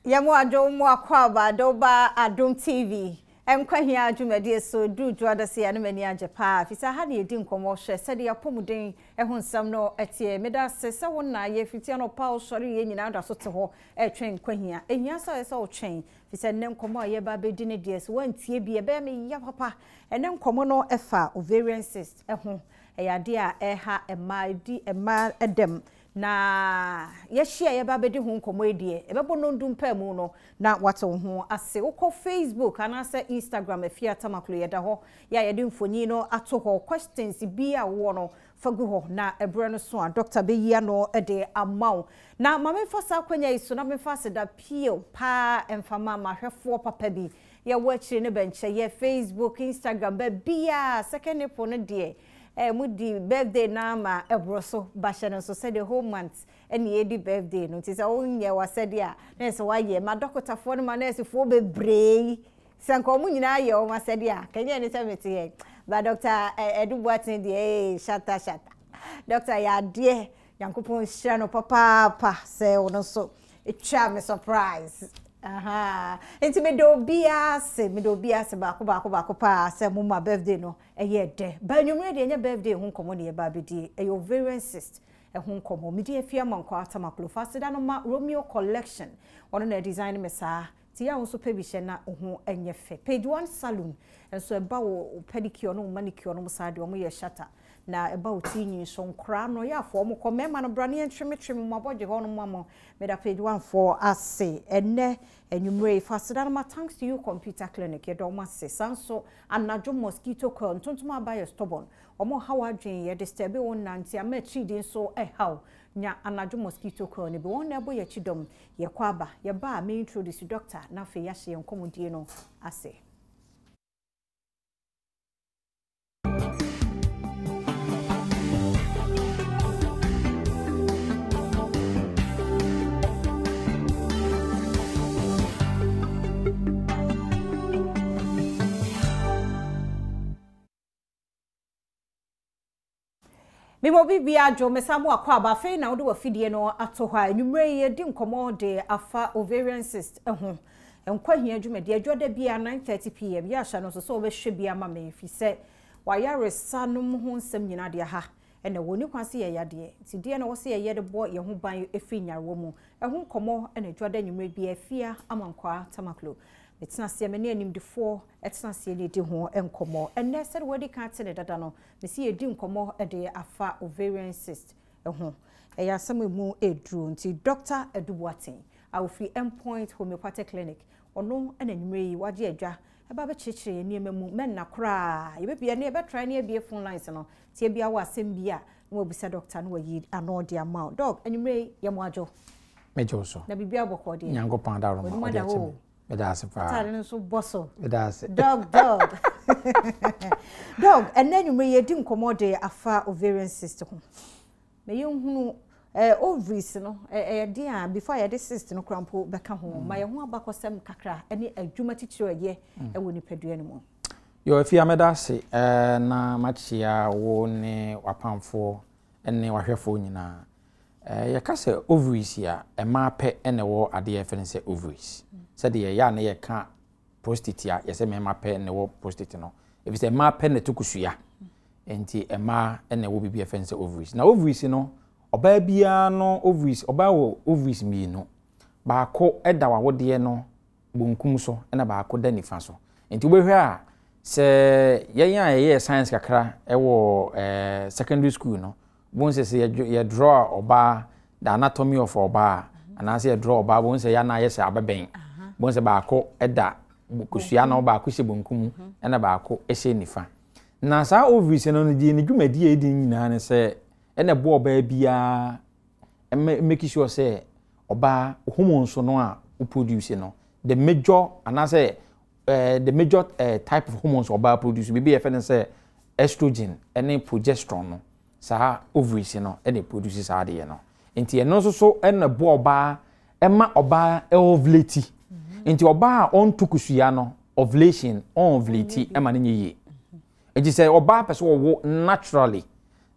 Yɛmo adwo mo akwaaba de woba Adom TV Nkwa Hia dwumadie so duru dwoada se a na m'ani agye paa fisɛ ha na yɛdi nkɔmmɔ hwɛ sɛdeɛ apɔmuden ho nsɛm no teɛ. Meda ase sɛ wo na yɛfiti anɔpa wosɔre yɛ nyinaa da so te hɔ ɛretwɛn Nkwa Hia. Ɛhia sɛ ɔyɛ sɛ wotwɛn fisɛ nnɛ nkɔmmɔ a yɛba abɛdi no deɛ sɛ woantie bi ɛbɛyɛ me ya papa. Ɛnnɛ nkɔmmɔ no ɛfa ovarian cyst ho. Ɛyɛ adeɛ a ɛha mmaa, ɛdi mmaa dɛm. Na yɛahyia a yɛba abɛdi ho nkɔmmɔ yi deɛ, ɛbɛbɔ nnɔndu mpaamu no na woate wo ho ase. Wokɔ Facebook anaasɛ Instagram Afie Atamaklo yɛda hɔ. Yɛ a yɛde mfonin no ato hɔ. Questions bi a wowɔ no, fa gu hɔ na ɛberɛ no so a Dɔkta bɛyi ano de ama wo. Na ma memfa saa akwanya yi so na memfa aseda pio paa mfa ma m'ahwɛfoɔ papa bi. Yɛwɔ akyire no bɛnkyɛ yɛ Facebook, Instagram, baabiara. Second Nipple no deɛ, Eh mo di birthday no ara ma ɛboro so ba hyɛ no nso sɛ the whole month ɛna yɛdi birthday no nti sɛ wonyɛ w'asɛdeɛ a na ɛsɛ wayɛ ma dɔkotafoɔ no ma nɛɛsefoɔ bebree yi sɛ nka wɔn nyinaa yɛ wɔn asɛdeɛ a kɛnyɛ ne sɛ mete yɛ ba dɔkta Adu Boateng deɛ ee shata shata dɔkta yɛ adeɛ Nyankopɔn nhyira no papaapa sɛ ɔno nso twaa me surprise. Aha. Nti meda obiara ase, meda obiara ase baako baako baako paa sɛ mo ma birthday no ɛyɛ dɛ. Ba anwummerɛ deɛ ɛnyɛ birthday ho nkɔmmɔ na yɛba abɛdie, ɛyɛ ovarian cyst ɛho nkɔmmɔ. Medi Afie Amankwaa Tamaklo fa aseda no ma Romeo Collection, ɔno na ɛdesign me saa. Nti yɛ a wo nso pɛ bi hyɛ na wo ho nyɛ fɛ. Page One Saloon nso ɛba wo pedicure ne wo manicure nom saa deɛ wɔn yɛ shatta. Na ɛba wo ti nwi nso nkoraa no yɛ afɔ wɔn kɔ mmarima no bra ne yɛn tweme tweme mo abɔgye hɔ nom ama meda Page One foɔ ase. Ɛnɛ anwummerɛ yi fa aseda no ma Thanks to You Computer Clinic yɛda wɔn ase. Saa nso anadwo mosquito coil ntontom aba yɛ stubborn wɔn ha w'adwene yɛ disturb wo nna nti ama akyiridi nso ɛha wo nya anadwo mosquito coil no bi wɔn na ɛbɔ yɛn akyi dɔm. Yɛkɔ aba, yɛba a me introduce doctor na afei yɛahyɛ yɛn nkɔmmɔdie no ase. Mema obi biara adwo, mesan mo akwaaba, afei na wode w'afidie no ato hɔ a, anwummerɛ yi yɛredi nkɔmmɔ de afa ovarian cyst ho. Nkwa hia dwumadie, adwoada biara 9:30 pm, yɛ ahyɛ no nso sɛ wobɛhwɛ bi ama me, ɛfiri sɛ w'ayaresa no mu ho nsɛm nyinaa deɛ ha na ɛwɔ, nni kwan sɛ yɛyɛ adeɛ, nti deɛ na ɛwɔ sɛ yɛyɛ de bɔ yɛn ho ban firi nyarewa mu, ɛho nkɔmmɔ na adwoada anwummerɛ biara Afia Amankwaa Tamaklo metena aseɛ me ne animdefoɔ tena aseɛ na yɛdi ho nkɔmmɔ. Ɛnnɛ sɛdeɛ wɔadi kan ate no dada no, Mese yɛredi nkɔmmɔ de afa ovarian cyst ho. Ɛyɛ asɛm a ɛmu ɛduru nti Dɔkta Adu Boateng a ɔfiri Endpoint Homeopathic Clinic, ɔno na anwummerɛ yi wagye adwa ɛba abɛkyerɛkyerɛ yɛn nneɛma mu. Mɛnna koraa, yɛbɛbia ne yɛbɛtrae ne abue phone lines no. Nti ebia wɔ asɛm bi a na wabisa dɔkta na wayi ano de ama wo. Dɔk, anwummerɛ yi yɛ mo adwo. Megye wo so. Na biribiara bɔkɔɔ deɛ? Nyankopɔn adaworoma, W'anim ɔde ada hɔ akyɛ o. me. Meda ase paa. Atade no nso bɔ so. Meda ase. Dog dog. Dog, ɛnɛ anwummerɛ yɛdi nkɔmmɔ de afa ovarian cyst ho. Ma yɛnhunu eh, ovaries no ɛyɛ eh, den a before yɛde cyst no koraa mpo bɛka ho. Ma yɛn ho abakɔsɛm kakra ne adwuma titiriw a ɛyɛ wɔ nipadua no mu. Yo, Afia mɛda ase eh, na makyia wo ne w'apamfoɔ ne w'ahwɛfoɔ nyinaa. Yɛka sɛ ovaries a, mmaa pɛ na ɛwɔ adeɛ a yɛfrɛ no sɛ ovaries. Sɛdeɛ ɛyɛ a na yɛka prostate a, yɛsɛ mmarima pɛ na ɛwɔ prostate no. Ɛfiri sɛ mmaa pɛ na ɛto kosua. Nti mmaa na ɛwɔ biribi a yɛfrɛ no sɛ ovaries. Na ovaries no, ɔbaa biara no ovaries, ɔbaa wɔ ovaries mmienu. Baako da w'awodeɛ no bonkum so na baako da nifa so. Nti wobɛhwɛ a, sɛ yɛn a yɛyɛɛ science kakra wɔ eh, secondary school no, Wobɛhu sɛ sɛ yɛ draw ɔbaa, the anatomy of ɔbaa, anaasɛ yɛ draw ɔbaa, wobɛhu sɛ yɛ anaa yɛ sɛ abɛbɛn. Wobɛhu sɛ baako da kosua no, baako hyɛ bonkum mu, ɛna baako hyɛ nifa. Na saa ovaries no, deɛ ne dwumadi a ɛdi nyinaa ne sɛ, ɛna ɛbɔ ɔbaa biara, make sure sɛ ɔbaa hormones no a wo produce no, the major anaasɛ eh, the major eh, type of hormones ɔbaa produce biribi yɛfɛ no sɛ estrogen ne progesterone no saa ovaries no na produce saa adeɛ no nti ɛno nso so na ɛboa ɔbaa ɛma ɔbaa ovulate mhm. nti ɔbaa a ɔnto kusua no ovulation ɔnovulate ɛma no nyɛ yie nti sɛ ɔbaa pɛ sɛ ɔwo naturally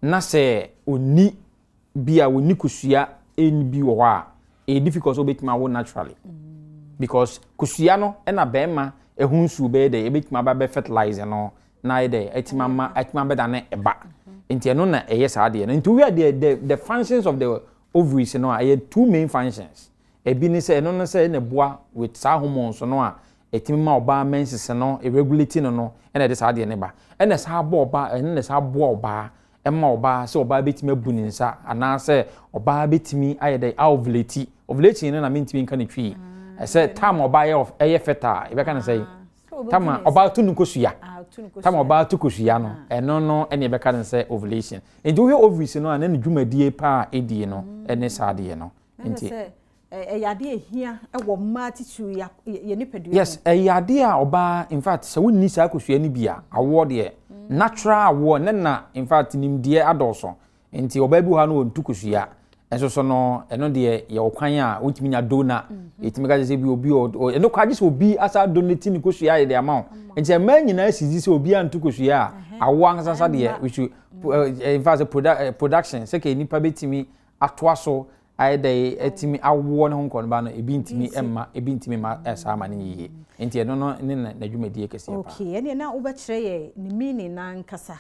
na sɛ ɔni bi a ɔni kosua ɛni bi wɔ hɔ a ɛyɛ difficult sɛ ɔbɛtumi awo naturally mm. Because kosua no na bɛrima ɛho nsuo bɛyɛ dɛ ɛbɛtumi aba bɛ fertilize no na ayɛ dɛ atumi ama atumi abɛdane ɛba. Nti ɛno na ɛyɛ saa adeɛ no. Nti wohwɛ deɛ the functions of the ovaries no a, ɛyɛ two main functions. Ebi ne sɛ ɛno ne sɛ ɛna ɛboa with saa hormones no a ɛtumi ma ɔbaa menses no, ɛregulate no no ɛna ɛde saa adeɛ no ba. Ɛna ɛsan bɔ ɔbaa, ɛno na ɛsan boa ɔbaa ɛma ɔbaa sɛ ɔbaa bɛtumi abu ne nsa anaasɛ ɔbaa bɛtumi ayɛ dɛ aovulate. Ovulation no na mentumi nka ne twi. Ɛsɛ time ɔbaa yɛ ɛyɛ fertile, yɛbɛka no sɛ time a ɔbaa tu ne nkosua. Time ɔbaa tu kosua no, ɛno no ɛne yɛbɛka no sɛ ovulation. Nti wohwɛ ovaries no a na ne dwumadie paa a ɛdie no ɛne saa adeɛ no. Nti ɛyɛ adeɛ ɛhia wɔ mmaa titiriw yɛ nipadua mu. Yes, ɛyɛ adeɛ a ɔbaa, in fact, sɛ wonni saa kosua no bi a, awoɔ deɛ, natural awoɔ, ne na, in fact, nimdeɛ adɔɔso. Nti ɔbaa bi wɔ hɔ a na ɔntu kosua. Nso so no, ɛno deɛ yɛwɔ kwan a wontumi nya donor. Yɛtumi ka kyerɛ sɛ bi obi, ɛno koraa gye sɛ obi asa donate ne kosua ayɛ de ama wo. Nti mmaa nyinaa sisi sɛ obi antu kosua a, awoɔ ankasa deɛ, we should, in fact, production, sɛ kɛ nipa bɛtumi atoa so ayɛ dɛ atumi awoɔ ne ho nkɔnba no, ebi ntumi mma, ebi ntumi mma saa ma no nyɛ yie. Nti ɛno no ne n'adwumadie kɛseɛ paa. Okay, ɛnneɛ na wobɛkyerɛ yɛ ne meaning no ankasa.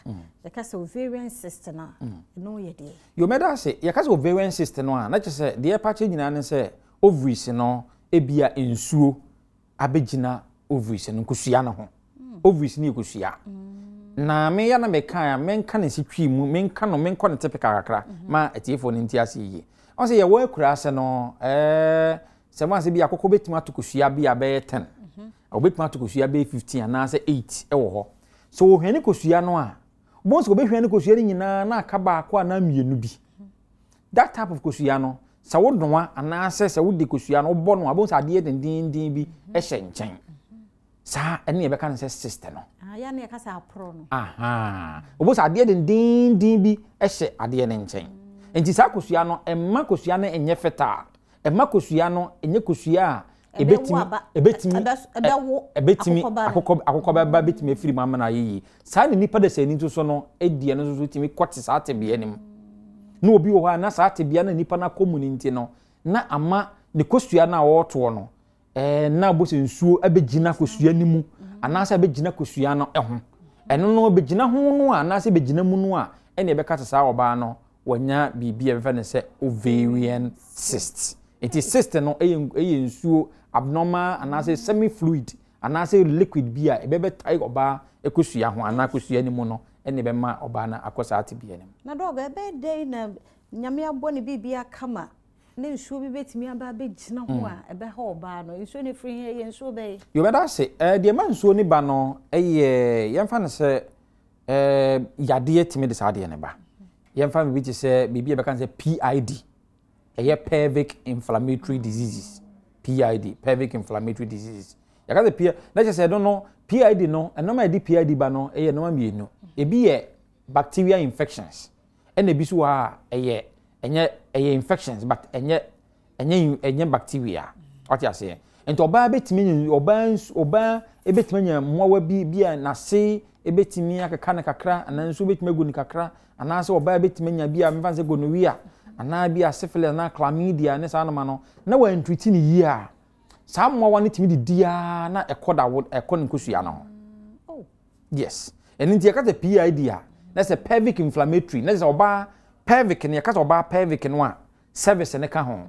Yɛka sɛ ovarian cyst no a, ɛno yɛ deɛ? Yo, mɛda ase. Yɛka sɛ ovarian cyst no a, na kyerɛ sɛ deɛ ɛpa kyerɛ nyinaa ne sɛ ovaries no ebia nsuo abɛgyina ovaries no, nkosua no ho. Ovaries no yɛ kosua. Na me ya na meka a, menka ne si twi mu, menka no, menkɔ ne typical kakra ma atiefoɔ no nti ase yie. Ɔn sɛ yɛwɔ akura ase no, sɛ mo ase bi akokɔ bɛtumi ato kosua bi a bɛyɛ 10, ɔbɛtumi ato kosua bɛyɛ 15 anaasɛ 8 wɔ hɔ. Sɛ wɔhwane kosua no a, wobɛhu sɛ wɔbɛhwane kosua no nyinaa na aka baako anaa mmienu bi. That type of kosua no, sɛ wonoa anaasɛ sɛ wode kosua no wobɔ no a, wobɛhu sɛ adeɛ dendeenden bi hyɛ nkyɛn. Saa ɛne yɛbɛka no sɛ cyst no. Ah, yɛ ne yɛka sɛ aporɔ no. Aha. Wobɛhu sɛ adeɛ dendeenden bi hyɛ adeɛ no nkyɛn. Nti saa kosua no, ɛmma kosua no nyɛ fertile. Ɛmma kosua no nyɛ kosua a ebetumi ebetumi ebetumi akokɔ akokɔ bɛba betumi afiri mu amena ayɛ yie. Saa na nipa dasani nso so no edi ɛno nso so tumi kɔte saa tebea no mu. Na obi wɔ hɔ a na saa tebea no nipa no akɔ mu no nti no na ama ne kosua no a ɔretoɔ no ɛɛ na bɔ sɛ nsuo abɛgyina kosua no mu anaasɛ abɛgyina kosua no ho. Ɛno no bɛgyina ho no a anaasɛ bɛgyina mu no a ɛna ɛbɛka sɛ saa ɔbaa no wanya biribi a yɛbɛfrɛ no sɛ ovarian cyst. Nti cyst no yɛ yɛ nsuo abnormal anaasɛ semi fluid anaasɛ liquid bi a ɛbɛbɛtae ɔbaa kosua ho anaa kosua no mu no ɛna ɛbɛma ɔbaa no akɔ saa tebea no mu. Na dɔg, ɛbɛyɛ dɛn na Nyame abɔ ne biribiara kama na nsuo bi bɛtumi aba abɛgyina ho a ɛbɛha ɔbaa no? Nsuo no firi he? Ɛyɛ nsuo bɛn? Yo, mɛda ase. Deɛ ɛma nsuo no ba no yɛ, yɛmfa no sɛ Ɛɛ yadeɛ tumi de saa adeɛ no ba. Yɛmfa biribi te sɛ biribi a yɛbɛka no sɛ PID, ɛyɛ pelvic inflammatory diseases. PID, pelvic inflammatory diseases. Yɛka sɛ PID, na kyerɛ sɛ ɛno no, PID no, nneɛma a ɛde PID ba no yɛ nneɛma mmienu. Ebi yɛ bacterial infections, ɛna ebi nso wɔ hɔ a ɛyɛ ɛnyɛ ɛyɛ infections but ɛnyɛ ɛnyɛ ɛnyɛ bacteria. Wate aseɛ? Nti ɔbaa bɛtumi anya ɔbaa nsu ɔbaa bɛtumi anya mmoawa bi bi a n'ase bɛtumi akeka no kakra anaa nsuo bɛtumi agu no kakra anaasɛ ɔbaa bɛtumi anya bi a mefa no sɛ gonorrhea anaa bi a syphilis anaa chlamydia ne saa noma no na wɔantriti no yie a saa mmoawa no tumi didi ara na ɛkɔ da ɛkɔ ne nkosua no ho. Oh. Yes. Ɛno nti yɛka sɛ PID a na sɛ pelvic inflammatory na sɛ ɔbaa pelvic no yɛka sɛ ɔbaa pelvic no a cervix no ka ho,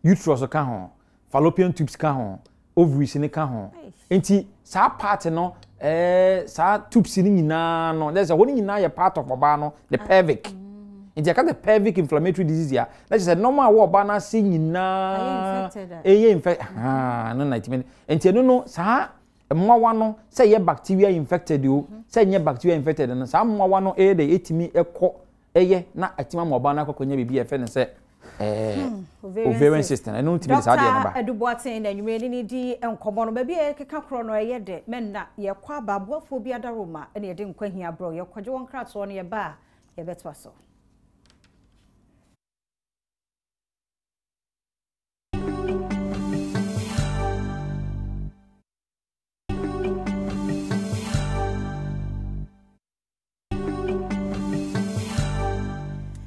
uterus ka ho, fallopian tubes ka ho, ovaries no ka ho. Nti saa part no ɛɛ saa tubes no nyinaa no, na sɛ hɔ no nyinaa yɛ part of ɔbaa no, the pelvic. Nti yɛka sɛ pelvic inflammatory disease a, na kyerɛ sɛ nneɛma a ɛwɔ ɔbaa no ase nyinaa ɛyɛ infect haa no na ɛtumi. Nti ɛno no saa mmoawa no sɛ ɛyɛ bacteria infected o, sɛ ɛnyɛ bacteria infected no, saa mmoawa no ɛyɛ dɛ ɛtumi ɛkɔ ɛyɛ na atumi ama ɔbaa no akɔkɔnya biribi a yɛfrɛ no sɛ ɛɛ ovarian cyst no ɛno ntumi de saa adeɛ no ba. Dɔkta Adu Boateng na anwummerɛ ne ne di nkɔmmɔ no baabi a yɛkeka korɔ no ɛyɛ dɛ mɛnna yɛkɔ aba aboafoɔ bi adaworoma na yɛde nkwa hia brɛ wo yɛkɔgye wɔn nkratoɔ no yɛba a yɛbɛtoa so.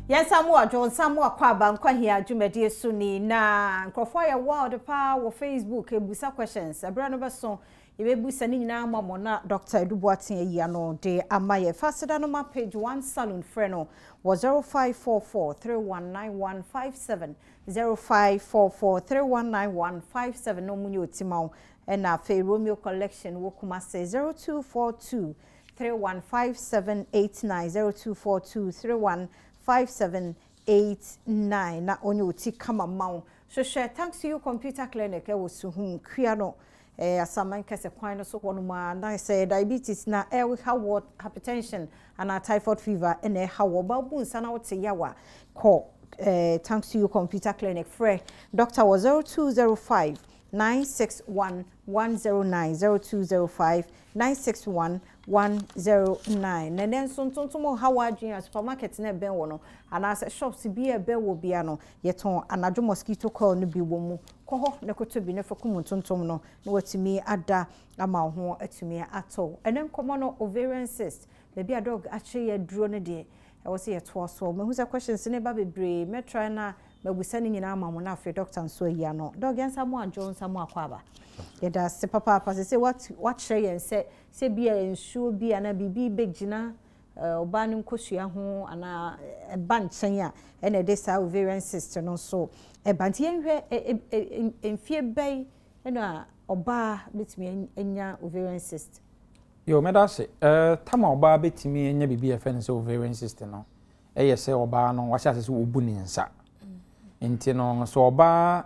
Yɛnsa mo adwo nsa mo akɔ aba Nkwa Hia dwumadie so ni. Na nkurɔfoɔ ayɛ wild paa wɔ Facebook ebusa questions. Ɛberɛ no bɛso, yɛbɛbusa ne nyinaa ma mo na Dr. Edu Boateng ayi ano de ama yɛ. Fasida no ma Page One Salon, frɛ no wɔ 0544 319157, 0544 319157 na ɔmo nyɛ otima wo. Ɛna afei Romeo Collection wɔ Kumase, 0242 315789, 0242 315789 na ɔnyɛ oti kama ma wo. Hwehwɛ Thanks To You Computer Clinic ɛwɔ Suhum Kua no Asaman Kɛsɛ kwan no so hɔ nom a, na sɛ diabetes na ɛha wɔ, hypertension anaa typhoid fever ɛna ɛha wɔ, ɔbaa bu nsa na wote yawa, kɔ Thanks To You Computer Clinic, frɛ doctor wɔ 0205 961 109, 0205 961 109. Na ɛnɛ nso ntontom ha wɔ adwene a, supermarket na ɛbɛn wɔ no anaasɛ shops bi a ɛbɛn wɔ bia no, yɛtɔn anadwo mosquito coil no bi wɔ mu. Kɔ hɔ na kɔtɔ bi na fa kum ntontom no na watumi ada ama wo ho atumi atɔ. Ɛnɛ nkɔmmɔ no, ovarian cyst, baabi a doc akyerɛ yɛ aduro no deɛ, ɛwɔ sɛ yɛtoa so. Mahu sɛ questions ne ba bebree, mɛtry na mabusa ne nyinaa ama mo na afei doctor nso ayi ano. Doc, yɛnsa mo adwo nsa mo akɔ aba. Yɛda ase papaapa sɛ wakyerɛ yɛn sɛ bi a nsuo bi anaa biribi bɛgyina ɔbaa no nkosua ho anaa ɛba nkyɛn a, ɛna ɛde saa ovarian cyst no nso ɛba. Nti yɛnhwɛ, mfie bɛyi ɛna ɔbaa bɛtumi anya ovarian cyst? Yo, mɛda ase. Tam a ɔbaa bɛtumi anya biribi a yɛfrɛ no sɛ ovarian cyst no, ɛyɛ sɛ ɔbaa no wahyɛ ase sɛ ɔbu ne nsa. Nti no, sɛ ɔbaa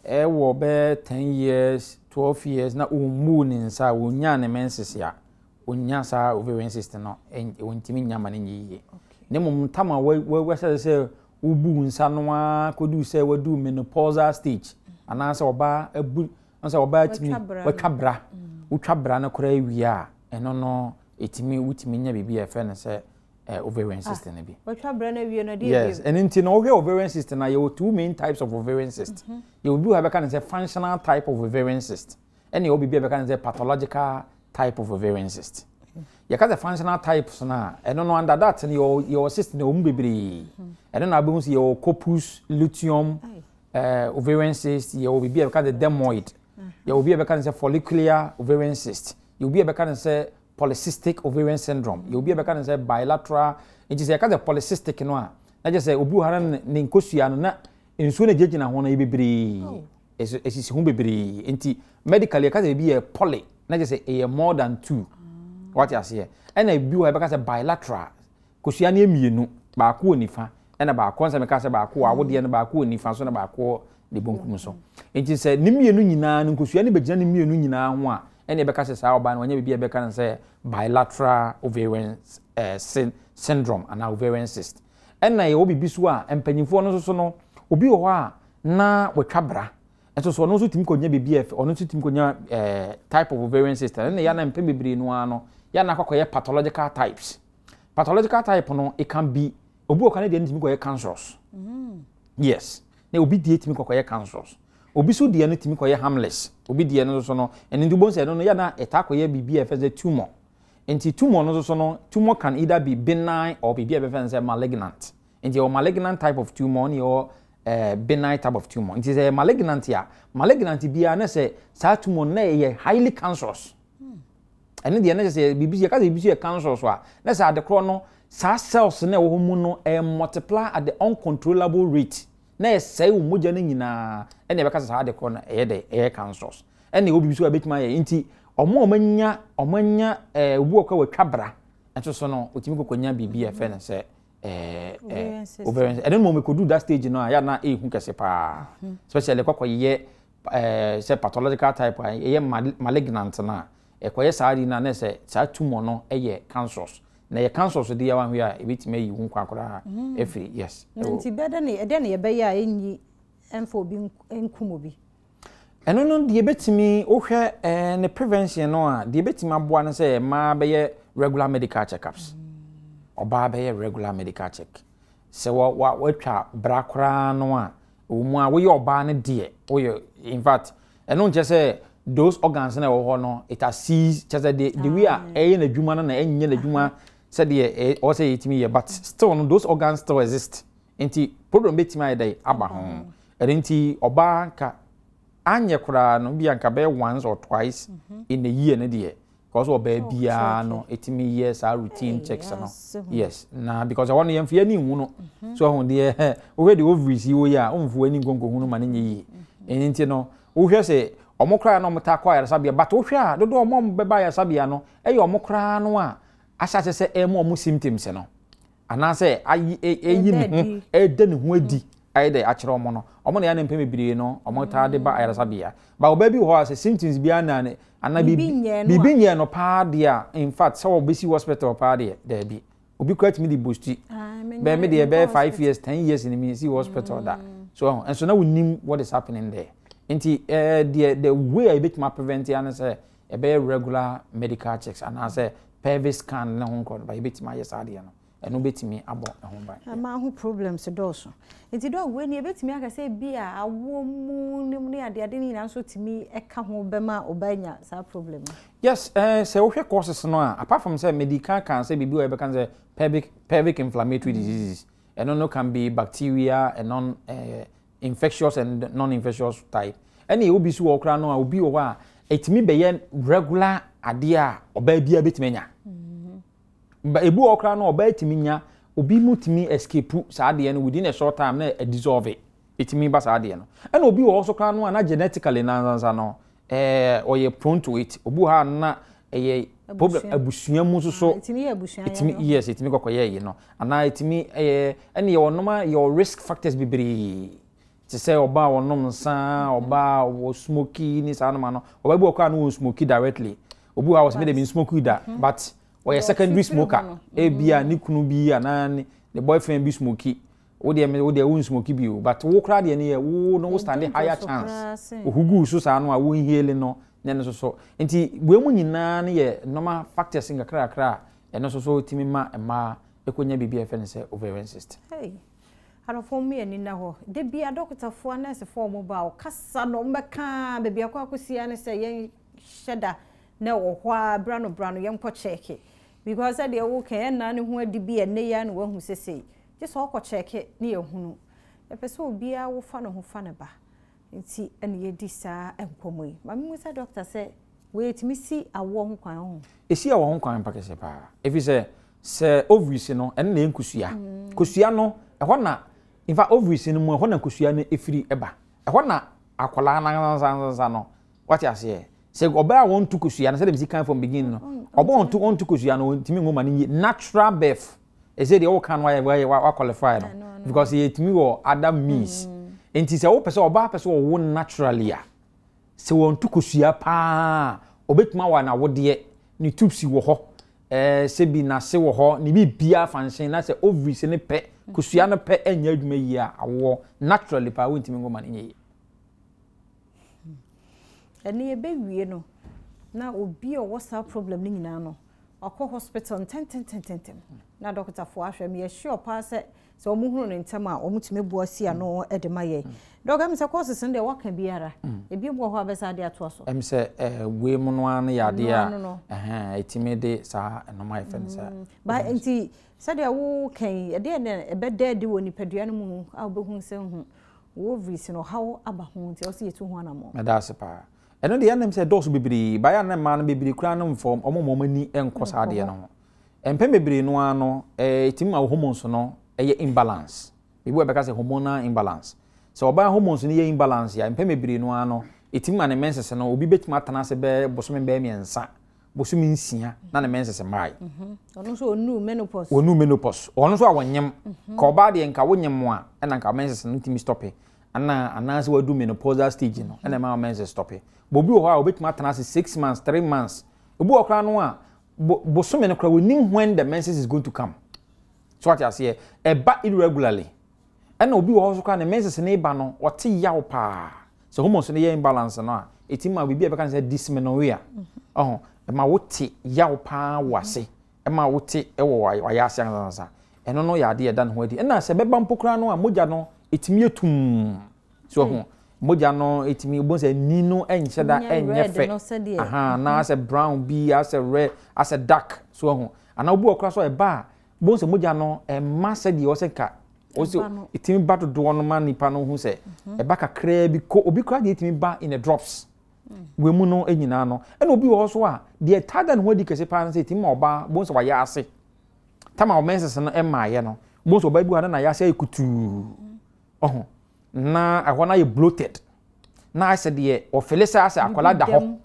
ɛwɔ bɛyɛ 10 years, 12 years na ɔmmu ne nsa a, ɔnya ne menses a, ɔnya saa ovarian cyst no, ɔntumi nya ma no nyɛ yie. Na mmom tam a wahyɛ ase sɛ wobu nsa no ara kɔduu sɛ wadu menopausal stage anaasɛ ɔbaa abu sɛ ɔbaa tumi watwa bra, wotwa bra no koraa wie a, ɛno no ɛtumi wotumi nya biribi a yɛfrɛ no sɛ ovarian cyst no bi. Watwa bra no awie no deɛ? Yes, ɛno nti no, wohwɛ ovarian cyst no, yɛwɔ two main types of ovarian cyst. Yɛwɔ bi wɔ ha bɛka no sɛ functional type of ovarian cyst, ɛna yɛwɔ biribi a bɛka no sɛ pathological type of ovarian cyst. Yɛka sɛ functional types no a, ɛno no, under that no, yɛwɔ cyst no, ɛwɔ mu bebree. Ɛno na wobɛhu sɛ yɛwɔ corpus luteum ovarian cyst, yɛwɔ biribi a bɛka sɛ dermoid, yɛwɔ bi a bɛka no sɛ follicular ovarian cyst, yɛwɔ bi a bɛka no sɛ polycystic ovarian syndrome, yɛwɔ bi a bɛka no sɛ bilateral. Nti sɛ yɛka sɛ polycystic no a, na kyerɛ sɛ obi wɔ ha na ne nkosua no na nsuo no gyinagyina ho no yɛ bebree, ɛsisi ho bebree. Nti medically yɛka sɛ ebi yɛ poly, na kyerɛ sɛ ɛyɛ more than two. Wate aseɛ? Ɛna ebi wɔ ha yɛbɛka sɛ bilateral, kosua no yɛ mmienu, baako wɔ nifa ɛna baako nsɛ meka sɛ baako wɔ awodeɛ no, baako wɔ nifa so na baako wɔ ne bonkum so. Nti sɛ ne mmienu nyinaa no, nkosua no bɛgyina ne mmienu nyinaa ho a, ɛna yɛbɛka sɛ saa ɔbaa no wanya biribi a yɛbɛka no sɛ bilateral ovarian syndrome anaa ovarian cyst. Ɛna yɛwɔ biribi so a mpanyinfoɔ no nso so no, obi wɔ hɔ a na watwa bra nso so, ɔno nso tumi kɔnya biribi a ɔno nso tumi kɔnya type of ovarian cyst. Ɛna yɛn mpɛn bebree no ara no, yɛn akɔkɔyɛ pathological types. Pathological type no, it can be obi wɔ kan deɛ no tumi kɔyɛ cancerous. Yes, na obi deɛ tumi kɔkɔyɛ cancerous, obi so deɛ no tumi kɔyɛ harmless, obi deɛ no nso no, ɛno nti wobɛhu sɛ ɛno no yɛ na ɛtaa kɔyɛ biribi a yɛfrɛ sɛ tumor. Nti tumor no nso so no, tumor can either be benign or biribi a yɛbɛfrɛ no sɛ malignant. Nti yɛwɔ malignant type of tumor ne yɛwɔ benign type of tumor. Nti sɛ yɛ malignant a, malignant biara ne sɛ saa tumor no na ɛyɛ highly cancerous. Ɛno deɛ, ne sɛ biribi yɛka sɛ biribi so yɛ cancerous a, na sɛ ade korɔ no, saa cells na ɛwɔ hɔ mu no, ɛyɛ multiply at the uncontrollable rate na ɛsɛe wo mogya no nyinaa, ɛna yɛbɛka sɛ saa ade korɔ no ɛyɛ dɛ ɛyɛ cancerous. Ɛna ɛwɔ biribi so a ɛbɛtumi ayɛ. Nti ɔmo a ɔmo anya obi wɔ kɔ a wɔatwa bra nso so no, otumi kɔkɔnya biribi a ɛfɛ no sɛ ɛɛ ovarian. Ɛno no mo mekɔdu that stage no a, yɛ na ɛɛhu kɛse paa, especially kɔkɔyɛ sɛ pathological type a ɛyɛ malignant no a, ɛkɔyɛ saa de na ne sɛ saa tumor no ɛyɛ cancerous. Na ɛyɛ cancerous deɛ, wanhwɛ a, ɛbɛtumi ayi wo nkwa koraa ɛfiri, yes. Nti bɛdɛ ne ɛdɛ ne yɛbɛyɛ a ɛnyi ɛmfa obi nkum obi? Ɛno no deɛ, bɛtumi wohwɛ ne prevention no a, deɛ bɛtumi aboa no sɛ mmaa bɛyɛ regular medical checkups. Ɔbaa bɛyɛ regular medical check. Sɛ wa wa watwa bra koraa no a, ɛwɔ mu a woyɛ ɔbaa no deɛ, woyɛ, in fact, ɛno nkyɛ sɛ those organs na ɛwɔ hɔ no, it has ceased, kyɛ sɛ the way a ɛyɛ n'adwuma no na ɛnyɛ n'adwuma sɛdeɛ ɔwɔ sɛ yɛtumi yɛ, but still no, those organs still exist. Nti problem bɛtumi ayɛ dɛ aba ho. Ɛno nti ɔbaa nka anyɛ koraa no, bi anka bɛyɛ once or twice in a year no deɛ, because ɔbaa biara no ɛtumi yɛ saa routine checks no. Yes, na because ɛhɔ no yɛmfa yɛn ani nhu no. So ɛho deɛ, wohwɛ deɛ ovaries yi wɔ yi a, womfa w'ani nkonkohu no ma no nyɛ yie. Ɛno nti no, wohwɛ sɛ ɔmo koraa na ɔmo taa kɔ ayaresabea, but wohwɛ a, dodoɔ ɔmo a ɔmo bɛba ayaresabea no, ɛyɛ ɔmo koraa no a ahyɛ ase sɛ ɛma ɔmo symptoms no, anaasɛ ayi ɛyi ne ho, ɛda ne ho adi ayɛ dɛ akyerɛ ɔmo no, ɔmo na yɛ ne mpɛn bebree no ɔmo taa de ba ayaresabea. Ba ɔbaa bi wɔ hɔ a, sɛ symptoms biara na ne anaa biribi nyɛ no paa deɛ a, in fact, sɛ ɔbɛsi hospital paa deɛ, daabi. Obi koraa tumi de boast bɛɛ, me deɛ bɛyɛ 5 years, 10 years ni mi si hospital da so ɛho nso na wonim what is happening there. Nti deɛ the way a yɛbɛtumi prevent ya ne sɛ ɛbɛyɛ regular medical checks anaasɛ pelvic scan ne ho nkorɔ no ba, yɛbɛtumi ayɛ saa deɛ no, ɛno bɛtumi abɔ ɛho ban. Ɛma ho problems dɔɔso, nti dɛ wei ni yɛbɛtumi aka sɛ bi a awoɔ mu ne mu ne adeade no nyinaa nso tumi ɛka ho bɛma ɔbaa nya saa problem no? Yes, sɛ wohwɛ causes no a, apart from sɛ medical kan sɛ biribi wɔ yɛbɛka sɛ pelvic inflammatory diseases, ɛno no can be bacteria and non infectious and non-infectious type. Ɛna yɛwɔ bi so wɔ koraa no a, obi wɔ hɔ a ɛtumi bɛyɛ regular adeɛ a ɔbaa biara bɛtumi anya. Ba ebi wɔ hɔ koraa no, ɔbaa tumi nya, obi mu tumi escape saa adeɛ no within a short time na ɛdissolve, ɛtumi ba saa adeɛ no. Ɛna obi wɔ hɔ so koraa no a na genetically nansansa no ɔyɛ prone to it. Obi wɔ hɔ a na ɛyɛ problem abusua mu nso so. Ɛtumi yɛ abusua. Ɛtumi, yes, ɛtumi kɔkɔyɛ yi no anaa ɛtumi ɛyɛ. Ɛna yɛwɔ noma, yɛwɔ risk factors bebree te sɛ ɔbaa a ɔnom nsa, ɔbaa a ɔwɔ smoke ne saa noma no. Ɔbaa bi wɔ koraa no wɔn smoke directly, obi wɔ hɔ a wɔsɛ mede me smoke da, but ɔyɛ secondary smoker. Ebia ne kunu bi anaa ne boyfriend bi smoke. Wo deɛ, me wo deɛ, wo smoke bi o, but wo koraa deɛ no yɛ wo no, wo stand higher chance ohugu so saa no a wo inhale no ne no soso. Nti wei mu nyinaa no yɛ normal factors nkakrakra a ɛno nso so tumi ma mmaa ɛkɔnya biribi a yɛfrɛ no sɛ ovarian cyst. Hey. Adɔfoɔ mu, yɛni na hɔ da bi a dɔkotafoɔ, anɛɛsefoɔ, ɔmo ba a ɔkasa no, ɔmbɛka baabi akɔ akɔsia ne sɛ yɛn hyɛ da na ɛwɔ hɔ a bra no bra no yɛnkɔ check, because sɛdeɛ woka ɛnna ne ho adi bi ɛnɛ yi a na wahu sesei gye sɛ ɔkɔ check ne yɛhunu. Yɛpɛ sɛ obiara wofa ne ho fa ne ba, nti ɛna yɛdi saa nkɔmmɔ yi. Maame mu sɛ dɔkta sɛ wei tumi si awoɔ ho kwan ho? Ɛsi awoɔ ho kwan pa kɛseɛ paa, ɛfiri sɛ ovaries no, ɛno na ɛyɛ nkosua. Nkosua no, ɛhɔ na, in fact, ovaries no mu ɛhɔ na nkosua no ɛfiri ɛba. Ɛhɔ na akwadaa no ansansansa no, wate aseɛ, sɛ ɔbaa a wɔnto kosua no, sɛdeɛ mesi kan from beginning no, ɔbaa ɔnto kosua no, ɔntumi nwo ma no yie. Natural birth ɛsɛ deɛ wɔka no wayɛ wa qualify no, because yɛtumi wɔ other means. Nti sɛ wopɛ sɛ ɔbaa pɛ sɛ ɔwo naturally a, sɛ wɔnto kosua paa, ɔbɛtumi awɔ n'awodeɛ ne tubes wɔ hɔ, sɛbi n'ase wɔ hɔ ne biribiara function, na sɛ ovaries ne pɛ kosua no pɛ ɛnyɛ adwuma yie a, awoɔ naturally paa wɔntumi nwo ma no nyɛ yie. Ɛne yɛbɛwie no na obi a ɔwɔ saa problem no nyinaa no, ɔkɔ hospital ntɛntɛntɛntɛm na dɔkotafoɔ ahwɛ me. Yɛhyɛ paa sɛ wɔn hunu ne ntɛm a, wɔn tumi boa si ano de ma yɛn. Dɔkta mi sɛ causes no deɛ, waka biara, ebi mu wɔ hɔ a bɛsa de atoa so. Sɛ wei mu no ara no yɛ adeɛ a ɛhɛn ɛtumi de saa ɛnoma yɛfɛ no sɛ. Ba nti sɛdeɛ wo kan ɛdeɛ na ɛbɛda adi wɔ nipadua no mu a wobɛhu sɛ hu wo ovaries no ɔhaw aba ho, nti ɔsɛ yɛtu ho anammɔ? Mɛda ase paa. Ɛno deɛ, ɛnam sɛ ɛdɔɔso bebree baayɛ a na mmaa no bebree koraa no mfɔm ɔmo ma ɔmo ani nkɔ saa adeɛ no ho. Mpɛn bebree no ara no, ɛtumi ma wo hormones no ɛyɛ imbalance. Ebi wɔ bɛka sɛ hormonal imbalance. Sɛ ɔbaa hormones no yɛ imbalance a, mpɛn bebree no ara no, ɛtumi ma ne menses no, obi bɛtumi atena ase bɛyɛ bosome bɛyɛ 3, bosome 6 na ne menses mmae. Ɔno nso ɔnuu menopause. Ɔnuu menopause. Ɔno nso a wɔnyem. Ka ɔbaa deɛ, nka wonyem a, ɛna nka menses no ntumi stop ana, anaasɛ wadu menopausal stage no ɛna ɛma menses stop. But obi wɔ hɔ a obɛtumi atena ase 6 months, 3 months. Obi wɔ koraa no a bosome no koraa onim when the menses is going to come. So wate aseɛ, ɛba irregularly. Ɛna obi wɔ hɔ nso koraa ne menses ne ba no, ɔte yaw paa. Sɛ hormones no yɛ imbalance no a, ɛtumi ma biribi a ɛbɛka no sɛ dysmenorrhea. Ɔho ɛma wote yaw paa wɔ ase, ɛma wote ɛwɔ wayɛ ase ansansa. Ɛno no yɛ adeɛ ɛda ne ho adi. Ɛna sɛ ɛbɛba mpo koraa no a, mogya no ɛtumi yɛ tumm so. Ɔho mogya no ɛtumi ebu sɛ ni no ɛnhyɛ da ɛnyɛ fɛ aha, na asɛ brown bi, asɛ red, asɛ dark so. Ɔho anaa obi wɔ koraa so ɛba a, bohu sɛ mogya no ɛma sɛdeɛ ɔsɛ nka. Ɔsɛ ɛtumi ba dodoɔ no ma nipa no hu sɛ ɛba kakraa bi ko. Obi koraa deɛ, ɛtumi ba in a drops. Wɔ mu no nyinaa no, ɛna obi wɔ hɔ so a, deɛ tada ne ho adi kɛse paa no sɛ ɛtumi ma ɔbaa bon sɛ wayɛ ase tama ɔ menses no ɛmaayɛ no, bon sɛ ɔbaa bi wɔ ha na n'ayɛ ase ayɛ kutuu ɔho, na ɛhɔ no ayɛ bloated, na ayɛ sɛ deɛ ɔfeel sɛ asɛ akwadaa da hɔ.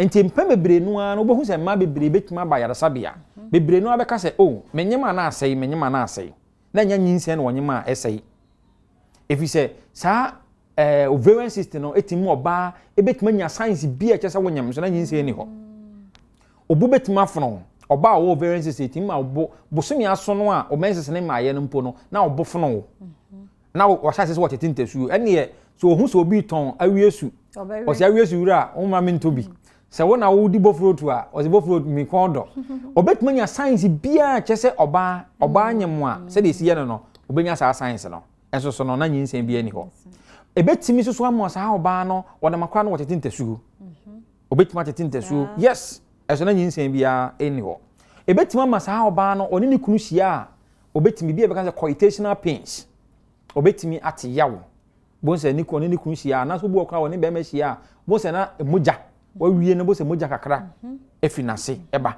Nti mpɛn bebree no ara no, wobɛhu sɛ mmaa bebree bɛtumi aba ayaresabea bebree no ara bɛka sɛ, "Oh, menyem a na asɛe, menyem a na asɛe," na ɛnyɛ nyinsɛn na wɔnyem a ɛsɛe, ɛfiri sɛ saa ovarian cyst no ɛtumi mu ɔbaa ɛbɛtumi anya signs bi a ɛkyɛ sɛ wonyam nso na nyinsɛn ni hɔ. Obu bɛtumi afono ɔbaa a ɔwɔ ovarian cyst. Ɛtumi ma ɔbo bosome aso no a ɔmenses ne maayɛ no mpo no na ɔbo fono wo na wɔhyɛ ase sɛ wɔtete ntasuo. Ɛneɛ sɛ ohu sɛ obi tɔn awie su, ɔsɛ awie su wura a woma me ntɔ bi, sɛ wo na wodi bofrotu a, ɔsɛ bofrotu mi kɔn dɔ. Ɔbɛtumi anya signs biara kyɛ sɛ ɔbaa nyem a, sɛdeɛ esi yɛ no, ɔbɛnya saa signs no. Ɛnso so no, na nyinsɛn bi ani hɔ. Ɛbɛtumi soso ama saa ɔbaa no wɔnam akora no wɔtete ntasuo. Ɔbɛtumi atete ntasuo, yes, ɛso na nyinsɛn biara ɛni hɔ. Ɛbɛtumi ama saa ɔbaa no ɔne ne kunu hyia a, ɔbɛtumi bi a ɛbɛka sɛ coitational pains. Ɔbɛtumi ate yaw bon sɛ ne ɔne ne kunu hyia, anaasɛ obi wɔ koraa ɔne bɛrima hyia a, bon sɛ na mogya wawie no, bon sɛ mogya kakra efi n'ase ɛba.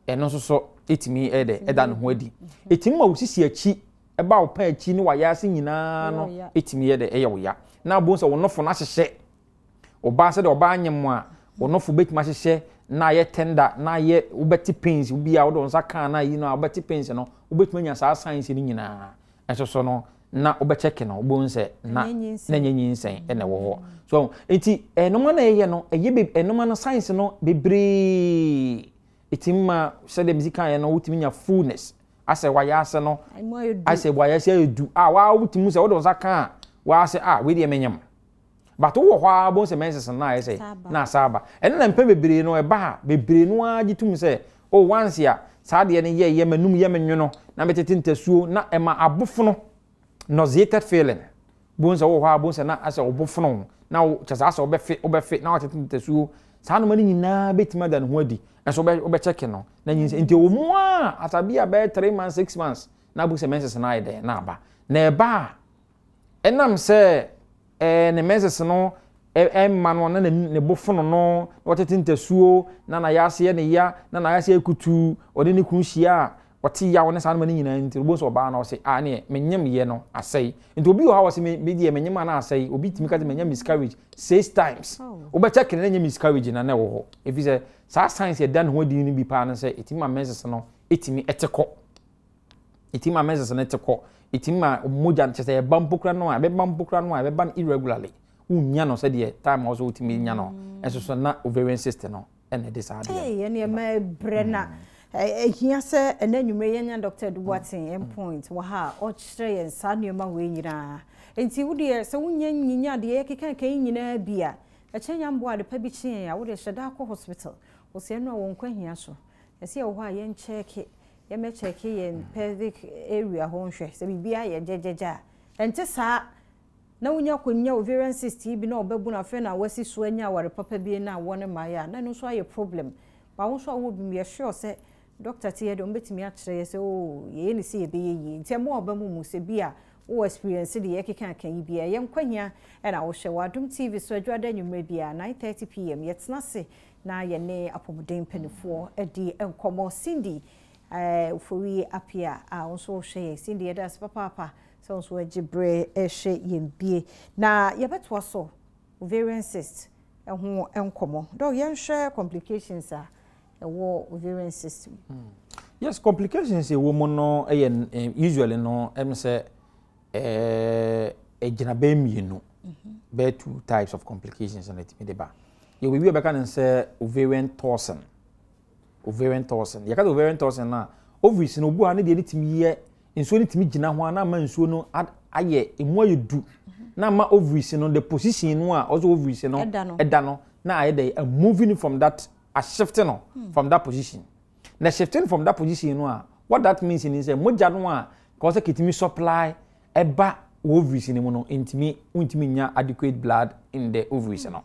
Ɛno nso so ɛtumi ɛyɛ dɛ ɛda ne ho adi. Ɛtumi ma wo sisi akyi ɛba, wo pa akyi ne wayɛ ase nyinaa no ɛtumi yɛ dɛ ɛyɛ wo ya, na bon sɛ wo nofo no ahyehyɛ. Ɔbaa, sɛdeɛ ɔbaa nyem a, wo nofo bɛtumi ahyehyɛ na ayɛ tender na ayɛ wobɛte pains bi a wode wo nsa kaa na ayi no a wobɛte pains no. Wobɛtumi anya saa signs no nyinaa. Ɛnso so no, na wobɛkyɛke no, wobɛhu sɛ na ɛnyɛ nyinsɛn ɛna ɛwɔ hɔ so. Nti ɛnoma na ɛyɛ no ɛyɛ be ɛnoma no signs no bebree. Ɛtumi ma sɛdeɛ mesi kaeɛ no, wotumi nya fullness, asɛ wayɛ ase no asɛ wayɛ ase ayɛ du a waa wotumi sɛ wode wo nsa ka a waa sɛ a wei deɛ menyam, but wowɔ hɔ a wobɛhu sɛ menses no na ayɛ sɛ na asa aba. Ɛno na mpɛn bebree no ɛba a, bebree no ara gye tom sɛ, oh, once a saa adeɛ no yɛ yɛ m'anum yɛ me nwono na metete ntasuo na ɛma abofono, nauseated feeling. Bohu sɛ wowɔ hɔ a, bohu sɛ na asɛ ɔbofono na wo kyɛ sɛ asɛ wobɛfe wobɛfe na watete ntasuo. Saa nnoɔma no nyinaa bɛtumi ada ne ho adi, ɛnso wobɛkyɛke no na nyinsɛn nti ɛwɔ mu a asabi a bɛyɛ 3 months, 6 months na abu sɛ menses no ayɛ dɛn na aba. Na ɛba a, ɛnam sɛ ne menses no ɛmma no na ne bo fono no na ɔtete ntasuo na n'ayɛ ase yɛ ne ya na n'ayɛ ase yɛ kutuu, ɔne ne kunu hyia a ɔte yaw ne saa nneɛma no nyinaa nti, obi sɛ ɔbaa no ɔsɛ a neɛ menyem yɛ no asɛe. Nti obi wɔ ha ɔsɛ me deɛ menyem a na asɛe. Obi tumi ka sɛ menya miscarriage six times. Wobɛkyɛ kene na nyɛ miscarriage na ɛwɔ hɔ, ɛfiri sɛ saa signs yɛda ne ho adi no bi paa no sɛ ɛtumi ma menses no ɛtumi ɛte kɔ, ɛtumi ma menses no te kɔ, ɛtumi ma mogya kyɛ sɛ ɛba mpo kora no a, ɛbɛba mpo kora no a, ɛbɛba no irregularly. Wonnya no sɛdeɛ time a wɔsɛ wotumi nya no. Ɛnso so na ovarian cyst no ɛna ɛde saa adeɛ. Ee, ɛne ɛma brɛ na ɛhia sɛ ɛnɛ anwummerɛ yɛnya Dr. Adu Boateng Mpoint wɔ ha a ɔkyerɛ yɛn saa nneɛma wei nyinaa. Nti wodeɛ sɛ wonya nyinya deɛ yɛkeka yi nyinaa bi a ɛkyɛ nya mboa ade pa bi kyeɛ a, wodeɛ hyɛ da akɔ hospital. Wɔsɛ ɛno a wɔn nkwa hia so ɛsɛ yɛwɔ hɔ a yɛnkyɛɛke, yɛmɛkyɛɛke yɛn pelvic area hɔ nhwɛ sɛ biribiara yɛ gyɛgyɛgyɛ a ɛnte saa na wonya akɔnya ovarian cyst yi bi na ɔbɛbu no. Afei na wasi so anya aware papa bi na awɔ ne mmaeɛ a, na ɛno nso ayɛ problem ba. Wo nso a wowɔ bi mu, yɛ sure sɛ doctor te yɛ deɛ ɔmbɛtumi akyerɛ yɛ sɛ o yɛyɛ ne sɛ yɛbɛyɛ yie. Nti ɛmo a ɔba mu mu sɛ bi a wowɔ experience deɛ yɛkeka aka yi bi a, ɛyɛ nkwahia ɛna wohwɛ wɔ Adom TV so Adwada anwummerɛ bi a 9:30 p.m. yɛtena ase na yɛne apɔmuden mpanimfoɔ adi nkɔmmɔ. Cindy Ofori Apia a wo nso wohwɛ yɛn, Cindy, yɛda ase papaapa sɛ wo nso agye berɛ ɛhwɛ yɛn bie. Na yɛbɛtoa so ovarian cyst ɛho nkɔmmɔ. Doc, yɛnhwɛ complications a ɛwɔ ovarian cyst mu. Yes, complications ɛwɔ mu no ɛyɛ usually no sɛ ɛgyina bɛyɛ mmienu, bɛyɛ two types of complications na ɛtumi de ba. Yɛwɔ biribi a bɛka no sɛ ovarian torsion. Ovarian torsion, yɛka sɛ ovarian torsion no a, ovaries no obu ha ne deɛ ne tumi yɛ nsuo no tumi gyina ho a na ama nsuo no ayɛ emu ayɛ du na ama ovaries no, the position no a ɔsɛ ovaries no ɛda no na ayɛ dɛ a moving from that, a shifting no from that position. Na shifting from that position no a, what that means ni sɛ mogya no a ka ɔsɛ ketumi supply ɛba ovaries no mu no ntumi, ntumi nya adequate blood in the ovaries no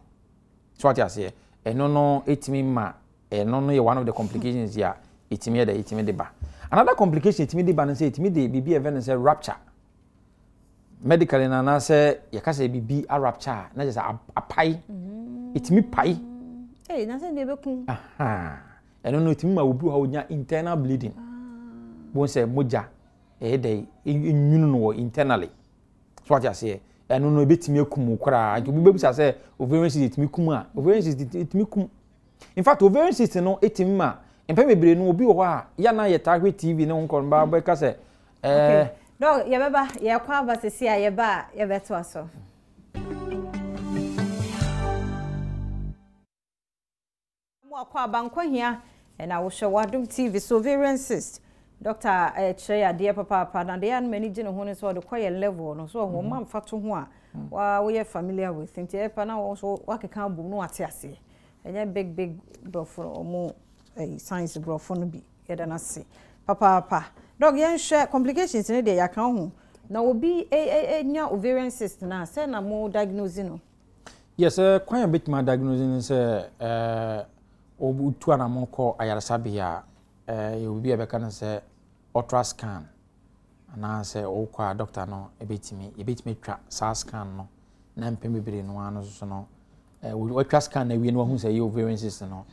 so. Ate aseɛ? Ɛno no etumi ma ɛno no yɛ one of the complications a ɛtumi yɛ dɛ ɛtumi de ba. Another complication ɛtumi de ba no sɛ ɛtumi de biribi a ɛfɛ no sɛ rupture. Medically no anaasɛ yɛka sɛ biribi arupture a, na kyerɛ sɛ apae. Ɛtumi pae. Ee, na sɛ deɛ ɛbɛkum. Ɛno no ɛtumi ma obi wɔ hɔ a ɔnya internal bleeding. Bohu sɛ mogya ɛyɛ dɛ ɛnwunu no wɔ internally. So wate aseɛ? Ɛno no ɛbɛtumi akum wo koraa. Nti obi bɛbisa sɛ ovarian cyst ɛtumi kum a, ovarian cyst ɛtumi kum. In fact, ovarian cyst no ɛtumi ma mpɛn bebree no obi wɔ hɔ a yɛ na yɛtaa hwɛ TV ne ho nkɔ no bɛka sɛ Okay. Dɔk, yɛbɛba, yɛkɔ aba sisi a yɛba a yɛbɛtoa so. Mo akɔ aba nkɔhia ɛna wohwɛ w'Adom TV so ovarian cyst. Doctor ɛkyerɛ yɛ adeɛ papaapa na deɛ anum ani gye ne ho no sɛ ɔde kɔ yɛ level no so ɔho ɔma mfa to ho a wa woyɛ familiar with nti ɛpa na wɔn nso wakeka abom na wate aseɛ. Ɛnyɛ big big brɔfo ɔmo ɛyi science brɔfo no bi. Yɛda no ase papaapa. Doc yɛnhwɛ complications no deɛ yɛaka ho. Na obi nya ovarian cyst no a, sɛ na mo diagnose no? Yes, kwan a bɛtumi adiagnose no sɛ wotu anamɔ kɔ ayaresabea a, yɛwɔ biribi a yɛbɛka no sɛ ultra scan anaasɛ wokɔ a doctor no ɛbɛtumi yɛbɛtumi atwa saa scan no na mpɛn bebree no ara no so no watwa scan no awie no wahu sɛ ɛyɛ ovarian cyst no.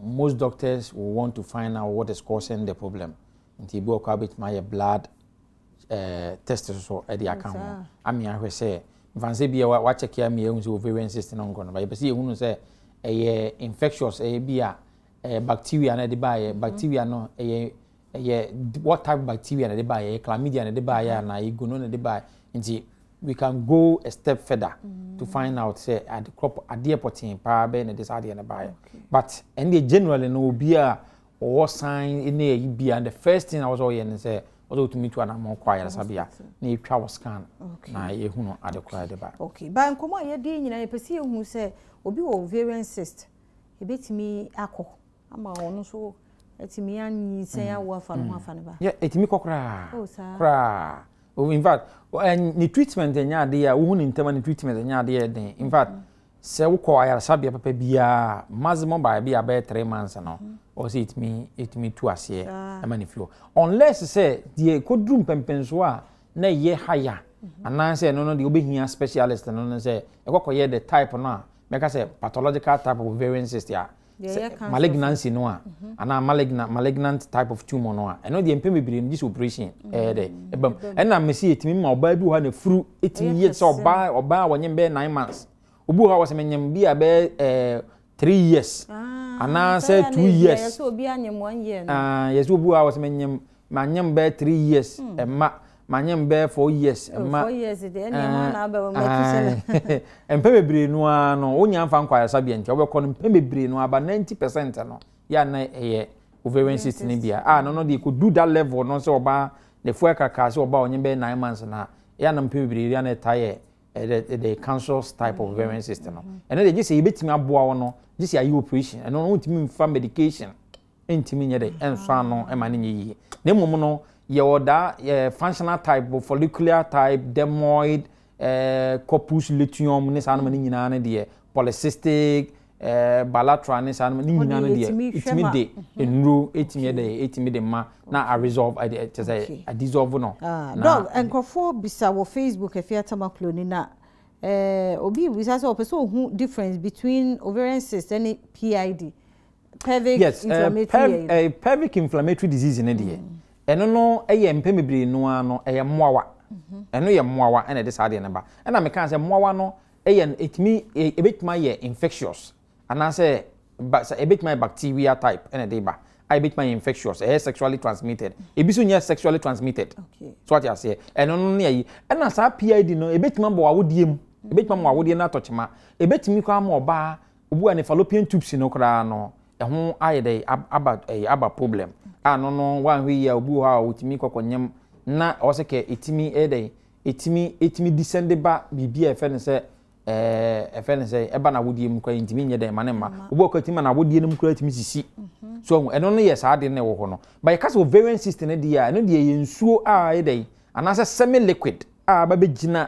Most doctors will want to find out what is causing the problem. Nti ebi wɔ kɔ abɛtumi ayɛ blood test so ɛde aka ho ame ahwɛ sɛ mfansɛ bi a wakyɛke ame ahu sɛ ovarian cyst no nkɔ no ba yɛpɛ sɛ yɛhunu sɛ ɛyɛ infectious, ɛyɛ bi a ɛyɛ bacteria na ɛde baayɛ, bacteria no ɛyɛ ɛyɛ what type of bacteria na ɛde baayɛ, ɛyɛ chlamydia na ɛde baayɛ anaa ɛyɛ gonorrhea na ɛde baayɛ. Nti we can go a step further to find out sɛ ade korɔ adeɛ pɔtee paa bɛyɛ na ɛde saa adeɛ no baayɛ. But ɛno deɛ generally no obi a ɔwɔ sign ne ɛyi bia, the first thing a wɔsɛ ɔyɛ ne sɛ wɔsɛ ɔtumi tu anamɔ kɔ ayaresabea na yɛtwa wɔ scan na yɛhunu ade korɔ a ɛde ba. Okay, ba nkɔmɔ a yɛdi nyinaa yɛpɛ sɛ yɛhu sɛ obi wɔ ovarian cyst ebɛtumi akɔ ama ɔno nso atumi anyinsɛn awo afa ne ho afa ne ba. Yeah, ɛtumi kɔ koraa. Oh, saa. Koraa. In fact, ne treatment nyɛ adeɛ a wohu ne ntɛm a ne treatment nyɛ adeɛ a ɛden. In fact, sɛ wokɔ ayaresabea papa biara, maximum by bi a bɛyɛ 3 months no, ɔwɔ sɛ ɛtumi tu aseɛ ɛma ne fi hɔ. Unless sɛ deɛ ɛkɔduru mpɛmpɛnsoɔ a na ɛyɛ higher anaasɛ ɛno no deɛ wobɛhia specialist no sɛ ɛkɔkɔyɛ the type no a mɛka sɛ pathological type of ovarian cyst a malignancy no a anaa malignant type of tumor no a, ɛno deɛ mpɛn bebree no gye sɛ operation ɛyɛ dɛ ɛbam. Ɛna mesi yɛtumi ma ɔbaa bi wɔ hɔ a n'afuru ɛtumi yɛ sɛ ɔbaa a wɔnyem bɛyɛ 9 months. Obi wɔ hɔ a wɔsɛ menyem bi a bɛyɛ 3 years anaasɛ 2 years. Yɛsɛ obi anyem one year no. Yɛsɛ obi wɔ hɔ a wɔsɛ menyem manyem bɛyɛ 3 years ɛma manyem bɛyɛ 4 years ɛma. 4 years deɛ ɛne ɛho na abɛwɔ mɛtu sɛ. Mpɛn bebree no ara no wonya mfa nkɔ ayaresabea nti wobɛkɔ no mpɛn bebree no aba 90% no yɛ ana ɛyɛ ovarian cyst no bia a no deɛ kɔdu that level no sɛ ɔbaa n'afu akaka sɛ ɔbaa ɔnyem bɛyɛ 9 months na yɛ ana mpɛn bebree yɛ ana ɛta yɛ the cancerous type of ovarian cyst no. Ɛno deɛ gye sɛ yɛbɛtumi aboa wo no gye sɛ ayɛ operation. Ɛno no wontumi mfa medication ntumi nyɛ dɛ ɛnsɔ ano ɛma no nyɛ yie. Na mmom no yɛwɔ daa yɛ functional type, follicular type, dermoid, corpus luteum ne saa noma no nyinaa no deɛ, polycystic, bilateral ne saa noma no nyinaa no deɛ ɛtumi de nnuro ɛtumi yɛ dɛ ɛtumi de ma na a resolve ɛde kyɛ sɛ a dissolve no. Doc, nkurɔfoɔ bisa wɔ Facebook Afiatama Clone na obi bisa sɛ ɔpɛ sɛ ohu difference between ovarian cyst ne PID, pelvic inflammatory. Pelvic inflammatory disease ne deɛ ɛno no ɛyɛ mpɛn bebree no ara no ɛyɛ mmoawa. Ɛno yɛ mmoawa ɛna ɛde saa adeɛ no ba. Ɛna meka sɛ mmoawa no ɛyɛ ɛtumi ɛbɛtumi ayɛ infectious anaasɛ ba sɛ ɛbɛtumi ayɛ bacteria type ɛna ɛde ba a ɛbɛtumi ayɛ infectious, ɛyɛ sexually transmitted, ebi nso nyɛ sexually transmitted. So ate aseɛ? Ɛno no ne ayi. Ɛna saa PID no ɛbɛtumi abɔ awodeɛ mu, ɛbɛtumi ama awodeɛ no atɔ kyema, ɛbɛtumi koraa ama ɔbaa obi a ne fallopian tubes no koraa no ɛho ayɛ dɛ aba ɛyɛ aba problem a no wanhwɛ yie a obi wɔ hɔ a otumi kɔkɔ nyam na ɔwɔ sɛ kɛ ɛtumi ɛyɛ dɛ ɛtumi descend ba biribi a ɛfɛ no sɛ ɛfɛ no sɛ ɛba n'awodeɛ mu koraa ntumi nyɛ dɛ ma ne mma. Obi wɔ koraa tumi ma n'awodeɛ no mu koraa tumi sisi so. Ɛno no yɛ saa adeɛ no ɛwɔ hɔ no. Ba yɛka sɛ ovarian cyst no deɛ a, ɛno deɛ yɛ nsuo a ɛyɛ dɛ anaasɛ semi liquid a aba bɛgyina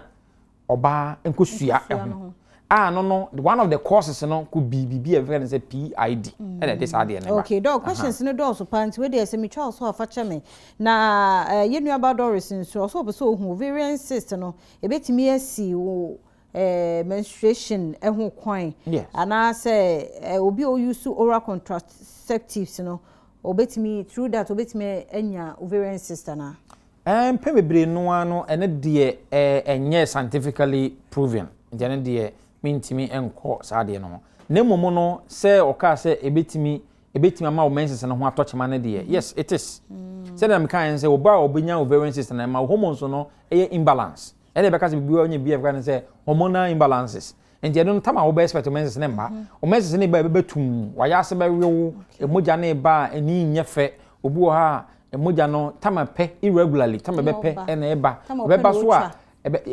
ɔbaa nkosua ɛho. A no no, one of the causes no could be biribi a yɛfrɛ no sɛ PID ɛna ɛde saa adeɛ no ba. Okay, doc, questions no dɔɔso paa nti wei deɛ sɛ metwa wo so a fa kyɛ me. Na yɛn nuaba Doris nso, ɔsɛ ɔpɛ sɛ ɔhu ovarian cyst no, ɛbɛtumi asi wo menstruation ho kwan? Yes. Anaasɛ obi a ɔuse oral contraceptives no, ɔbɛtumi, through that ɔbɛtumi anya ovarian cyst anaa? Mpɛn bebree no ara no, ɛno deɛ ɛnyɛ scientifically proven, nti ɛno deɛ mentumi nkɔ saa adeɛ no ho. Na mmom no, sɛ ɔkaa sɛ ɛbɛtumi ama wo menses no ho atɔ kyema no deɛ, yes, it is. Sɛdeɛ mekaeɛ no sɛ ɔbaa a ɔbɛnya ovarian cyst no, ɛma wo hormones no ɛyɛ imbalance. Ɛna ɛbɛka sɛ biribi ɔnyɛ bi a ɛbɛka no sɛ hormonal imbalances. Nti ɛno no, time a wobɛ expect wo menses no mma. Wo menses no ba a, ɛbɛba tumm, wayɛ ase bɛwe wo, mogya no ba a, ani nyɛ fɛ. Obi wɔ hɔ a, mogya no time a pɛ irregularly, time a ɛbɛpɛ ɛna ɛba. Ɛbɛba so a,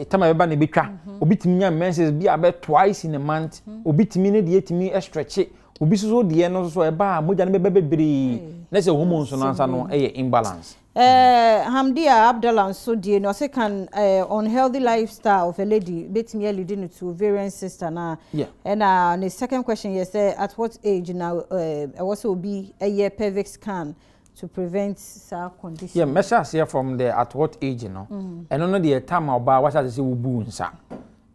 time a ɛbɛba na ɛbɛtwa. Obi tumi nya menses bi a bɛ twice in a month. Obi tumi ne deɛ tumi stretch. Obi nso so deɛ no nso so ɛba a, mogya no bɛba bebree. Na sɛ hormones no ansa no ɛyɛ imbalance. Hamdia Abdallah nso deɛ no, ɔse can unhealthy lifestyle of a lady bɛtumi alidi no to ovarian cyst anaa? Ɛna ne second question yɛ sɛ at what age na ɛwɔ sɛ obi ɛyɛ pelvic scan to prevent saa condition? Yeah, mɛhyɛ aseɛ from the at what age no. Ɛno no deɛ, time a ɔbaa wahyɛ aseɛ sɛ wobu nsa.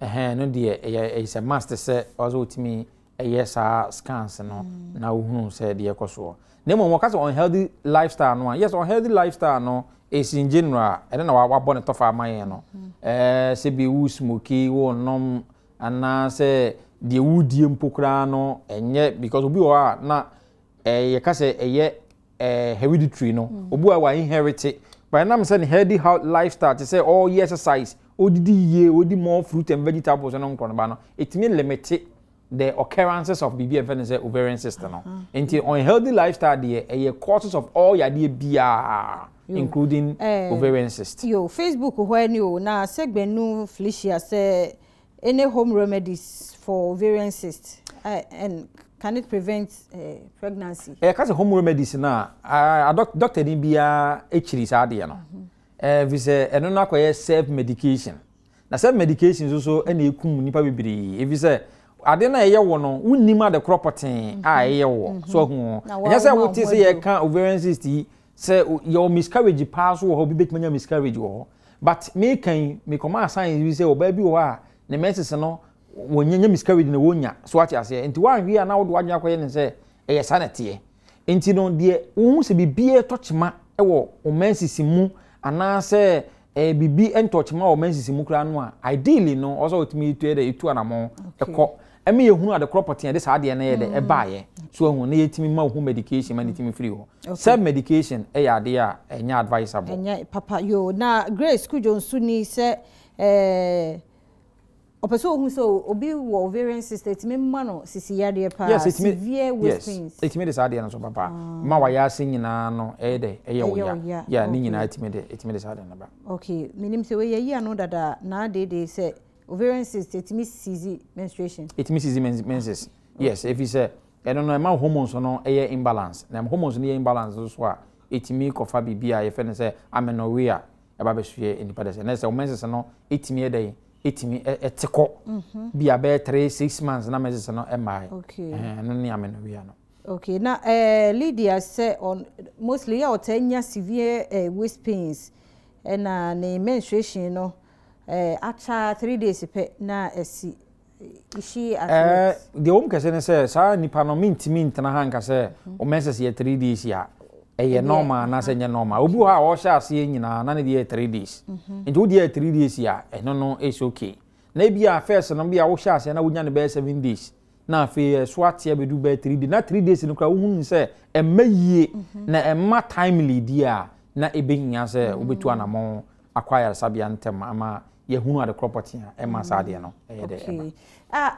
Ɛhɛn, no deɛ ɛyɛ sɛ must sɛ ɔsɛ wotumi ɛyɛ saa scans no na wohunu sɛ deɛ ɛkɔ soɔ. Na mmom wɔka sɛ unhealthy lifestyle no a, yes, unhealthy lifestyle no is in general, ɛno na wabɔ ne tɔfa ama yɛn no. Sɛ bi wo smoke, wo nom, anaasɛ deɛ wodie mpo koraa no ɛnyɛ, because obi wɔ hɔ a na yɛka sɛ ɛyɛ hereditary no, obi wɔ hɔ a wa inherit, but ɛnam sɛ ne healthy lifestyle te sɛ ɔyɛ exercise, ɔdidi yie, ɔdi more fruit and vegetables no nkorɔ no ba no, ɛtumi limit the occurrences of biribi a yɛfrɛ no sɛ ovarian cyst no. Nti unhealthy lifestyle deɛ, ɛyɛ causes of all yadeɛ biara, including ovarian cyst. Yo, Facebook hɔ ani o, na Sɛgbɛnu Felicia sɛ any home remedies for ovarian cyst and can it prevent pregnancy? Ɛyɛ ka sɛ home remedies no a, doctor ni biara akyiri saa adeɛ no. Ɛfiri sɛ ɛno no akɔyɛ self medication. Na self medication nso so ɛna ekum nipa bebree. Ɛfiri sɛ ade no a ɛyɛ wɔ no, wonnim ade korɔ pɔtee a ɛyɛ wɔ so ahu. Ɛnyɛ sɛ wote sɛ yɛka ovarian cyst yi sɛ yɛwɔ miscarriage paa so wɔ hɔ, obi bɛtumi anya miscarriage wɔ hɔ. But meka yi, mekɔmaa science bi sɛ ɔbaa bi wɔ hɔ a ne menses no wɔnya miscarriage na wɔnya so, ate aseɛ? Nti woanhwɛ a na wode w'adwene akɔyɛ ne sɛ ɛyɛ saa na ɛteɛ. Nti no deɛ, wohu sɛ biribiara tɔ kyema wɔ wo menses mu anaasɛ biribi ntɔ kyema wɔ menses mu koraa no a, ideally no, ɔsɛ wotumi tu yɛ dɛ etu anammɔn ɛkɔ ɛma yɛhunu ade korɔ pɔtee de saa adeɛ no yɛ dɛ ɛbaayɛ so ahu na yɛtumi ma wo ho medication ma ne tumi firi hɔ. Self medication ɛyɛ adeɛ a ɛnyɛ advisable. Ɛnyɛ papa. Yo, na Grace Kudwo nso ni sɛ ɔpɛ sɛ ohun sɛ obi wɔ ovarian cyst, ɛtumi ma no sisi yadeɛ paa? Yes, ɛtumi. Severe waist pains. Ɛtumi de saa adeɛ no so papa ma wayɛ ase nyinaa no ɛyɛ dɛ ɛyɛ wo ya. Yeah, ne nyinaa ɛtumi de saa adeɛ no ba. Okay, menim sɛ wei yɛyi ano dada na adeede sɛ ovarian cyst ɛtumi seize menstruation. Ɛtumi seize menses, yes, ɛfiri sɛ ɛno no ɛma hormones no ɛyɛ imbalance, na hormones no yɛ imbalance nso so a, ɛtumi kɔfa biribi a yɛfrɛ no sɛ amenorrhea ɛba bɛsoɛ nipa dɛ sɛ na sɛ wo menses no ɛtumi yɛ dɛ ɛtumi ɛte kɔ bi a bɛyɛ 3, 6 months na menses no ɛmmae. Ɛno ne amenorrhea no. Okay, na Lydia sɛ on mostly yɛ ɔtaa nya severe waist pains, ɛna ne menstruation no akyɛ 3 days pɛ na ɛsi. Is she at risk? Deɛ wɔm kɛse ne sɛ saa nipa no, mentumi ntena ha nka sɛ wo menses yɛ 3 days a, ɛyɛ normal anaasɛ nyɛ normal. Obi wɔ hɔ a ɔhyɛ aseɛ nyinaa na ne deɛ yɛ 3 days, nti wo deɛ yɛ 3 days a, ɛno no is okay. Na ebi a first no bi a wohyɛ aseɛ na wonya no bɛyɛ 7 days, na afei ɛso ate abɛdu bɛyɛ 3 days, na 3 days no koraa wohunu sɛ ɛmma yie na ɛmma timely di a, na ɛbɛhia sɛ wobɛtu anammɔn akɔ ayaresabea ntɛm ama yɛhunu ade korɔ pɔtee a ɛma saa adeɛ no ɛyɛ dɛ ɛba. Okay. Ah,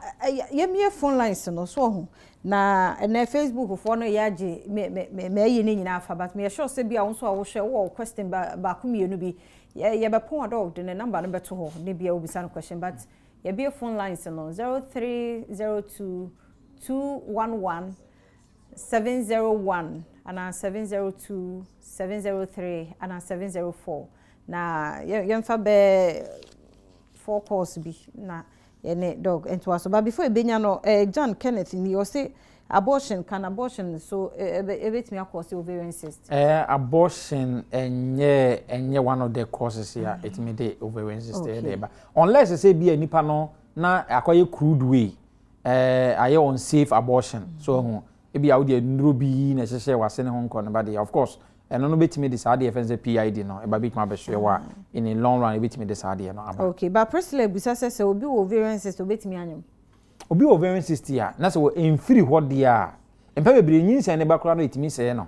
yɛmie phone lines no so ɔho na ɛnɛ Facebook foɔ no yɛagye me me me maayi ne nyinaa afa, but meyɛ sure sɛ bi a wo nso a wohwɛ wowɔ question baako mmienu bi, yɛbɛpɔn adɔ de ne number no bɛto hɔ ne bia wobisa no question, but yɛbie phone lines no 0302 211 701 anaa 702, 703 anaa 704, na yɛmfa bɛɛ four calls bi na Yɛne Doc ntoa so. But before yɛbɛnya no, eh, John Kenneth ni, ɔse abortion, can abortion nso ɛbɛtumi akɔse ovarian cyst? Eh, abortion ɛnyɛ ɛnyɛ one of the causes a ɛtumi de ovarian cyst ɛde ba. Unless sɛ bi a nipa no na akɔyɛ crude way, eh, ayɛ unsafe abortion. So ho, ebi a wode nnuro bi na ɛhyehyɛ w'ase ne ho nkɔ no ba deɛ, of course, ɛno no bɛtumi de saa adeɛ yɛfrɛ no sɛ PID no ɛba, bɛtumi abɛsoɛ wɔ a in the long run ɛbɛtumi de saa adeɛ no aba. Okay, but Priscilla ebisa sɛ obi wɔ ovarian cyst, obɛtumi anyem? Obi wɔ ovarian cyst a, na sɛ wɔ mfiri hɔ deɛ a, mpɛ bebree nyinsɛn ne ba koraa no ɛtumi sɛɛ no.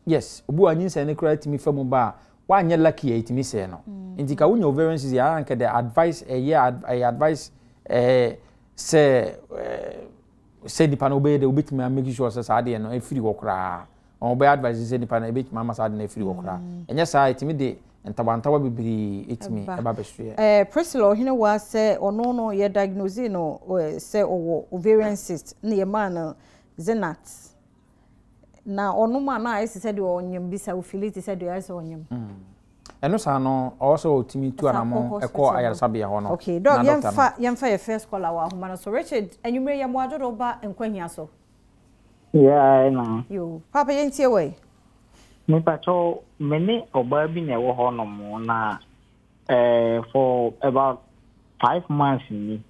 Yes, obi wɔ nyinsɛn ne koraa tumi fa mu ba a, wanyɛ lucky a, ɛtumi sɛɛ no. Nti ka wonya ovarian cyst a, anka the advice ɛyɛ advice sɛ nipa no wobɛyɛ dɛ wobɛtumi a make sure sɛ saa adeɛ no ɛfiri hɔ koraa. Wɔn bɛyɛ advice sɛ nipa no ebɛtumi ama saa adeɛ no afiri hɔ koraa. Ɛnyɛ saa, ɛtumi de ntawantawa bebree ɛtumi ɛba bɛsoɛ. Priscilla ɔhene wa sɛ ɔno no yɛ diagnose no sɛ ɔwɔ ovarian cyst na yɛmaa no Zinnat, na ɔnom a na ayɛ sɛ deɛ ɔnyem bi sa ofili te sɛ deɛ ayɛ sɛ ɔnyem. Ɛno saa no, ɔwɔ sɛ ɔtumi tu anamɔ ɛkɔ ayaresabea hɔ no. Okay, Doc, yɛmfa yɛ first caller wɔ ahoma no so. Richard, anwummerɛ yɛ mmoadwodo ba Nkwa so. Yeah, na. Yo, papa, yɛntie wɔ yi. Mepakyɛw, me ne ɔbaa bi na ɛwɔ hɔnom na for about 5 months ni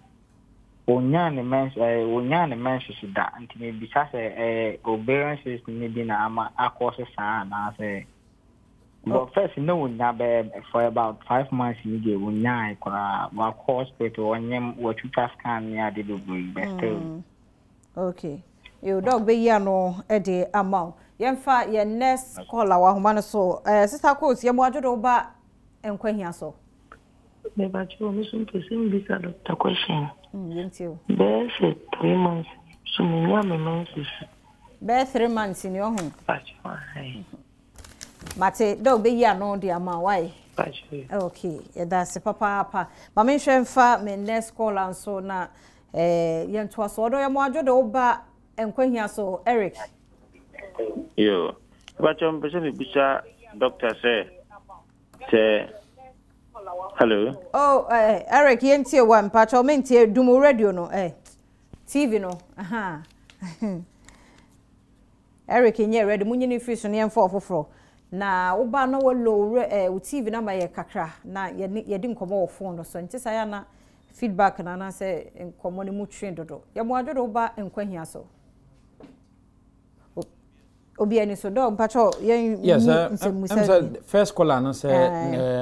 onyaa ne menses da, nti mebisa sɛ ovarian cyst ne bi na ama akɔ so saa anaasɛ, but first na onya bɛɛ for about 5 months ni deɛ onyaa koraa, wakɔ hospital, ɔnyem, watwitwa scan ne ade bebree, but still. Okay. Yo, Doc bɛyi ano de ama wo. Yɛmfa yɛn next caller wɔ ahoma no so. Sister Coach, yɛn mu adwodo ba Nkwa so. Mepakyɛw, me so mpɛ sɛ mbisa doctor question. Yɛntie o. Bɛyɛ sɛ 3 months so menya me menses. Bɛyɛ 3 months ni ɔho. Mepakyɛw, ahe. Mate, Doc bɛyi ano de ama wo, why? Mepakyɛw. Okay, yɛda ase papaapa. Ma menhwɛ mfa me next caller nso na yɛntoa so. Ɔdɔ, yɛ mo adwodo ba Nkwa so, Eric. Yo, mepakyɛw, mpɛ sɛ mebisa doctor sɛ hello. Oh, Eric, yɛntie wa, mpakyɛw mentie, dum radio no, TV no. Aha. Eric nyɛ ready, munyini firi so na yɛmfa ɔfoforɔ. Na woba na wɔlow wo TV no ama yɛ kakra na yɛde nkɔmmɔ wɔ phone no so. Nti saa yɛ na feedback na anaasɛ nkɔmmɔ no mu twe dodo. Yɛ mo adwodo ba Nkwa so. Obi ani so dɔ, mpakyɛw, yɛn Yes, nsɛmmusa. Sɛ first caller no sɛ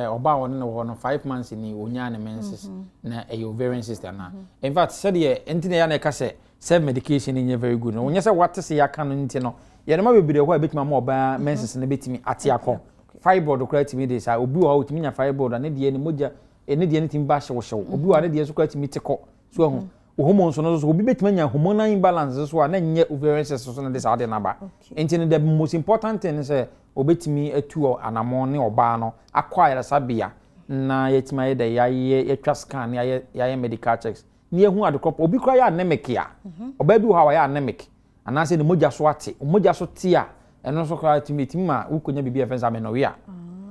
ɔbaa ɔne no wɔ hɔ no, 5 months ni onyaa ne menses na ɛyɛ ovarian cyst ana. In fact, sɛdeɛ nti na yɛ na ɛka sɛ self medication nyɛ very good no, wonyɛ sɛ wate sɛ yɛaka no nti no, yɛnoma bebree hɔ a ɛbɛtumi ama ɔbaa menses no bɛtumi ate akɔ. Fibroid koraa tumi de saa. Obi wɔ hɔ a otumi nya fibroid a ne deɛ ne mogya ne deɛ no tumi ba hyewhyew. Obi wɔ hɔ a ne deɛ nso koraa tumi te kɔ so ahu. Hormones no nso, obi bɛtumi anya hormonal imbalance so a na nyɛ ovarian cyst so na de saa de naba. Nti no, the most important thing sɛ obɛtumi atu anammɔn ne ɔbaa no akɔ ayaresabea na yɛtumi ayɛ dɛ yɛayɛ yɛtwa scan ne yɛayɛ medical checks ne yɛhu ade korɔ. Obi koraa yɛ anemic a, ɔbaa bi wɔ hɔ a wɔyɛ anemic anaasɛ ne mogya so ate, mogya so te a, ɛno nso koraa tumi ma wokɔnya biribi a yɛfrɛ no sɛ amenorrhea.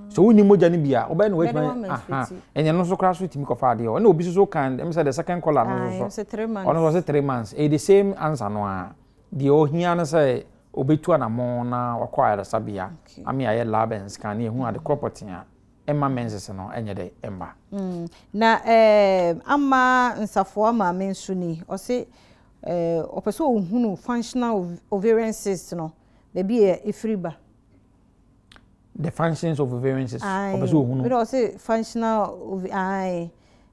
So wonni mogya no bi a, wobɛyɛ no watumi aha, ɛnyɛ no nso koraa so tumi kɔfa adeɛ hɔ. Ɛna obi nso so kan ɛm sɛ the second caller no nso so, ɔno nso ɔsɛ 3 months, ɛyɛ the same answer no a, deɛ ɔhia no sɛ obɛtu anammɔn na wakɔ ayaresabea ame ayɛ lab and scan ne ɛhu ade korɔ pɔtee a ɛma menses no ɛnyɛ dɛ ɛmba. Na ama Nsafoa maame nso ni, ɔse ɔpɛ sɛ ɔhunu functional ovarian cyst no, baabi a ɛfiri ba. The functions of ovarian cyst, ɔpɛ sɛ ɔhunu. Bi ɔse functional, aye,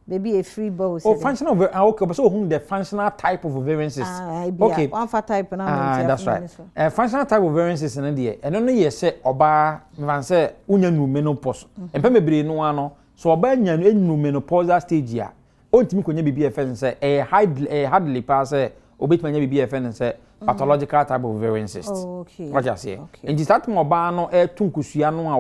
baabi a ɛfiri ba o. Oh, functional ovarian, ah, okay, ɔpɛ sɛ ɔhunu the functional type of ovarian cyst. Ah, okay. Wamfa type na. Ah, that's right. Functional type of ovarian cyst no deɛ, ɛno no yɛ sɛ ɔbaa mfa sɛ wonya nu menopause. Mpɛn bebree no ara no, so ɔbaa nya nu menopausal stage a, ɔntumi kɔnya biribi a yɛfrɛ no sɛ ɛyɛ hardly paa sɛ obɛtumi anya biribi a yɛfrɛ no sɛ pathological type of ovarian cyst. Wate aseɛ? Nti saa tuma ɔbaa no ɛto nkosua no a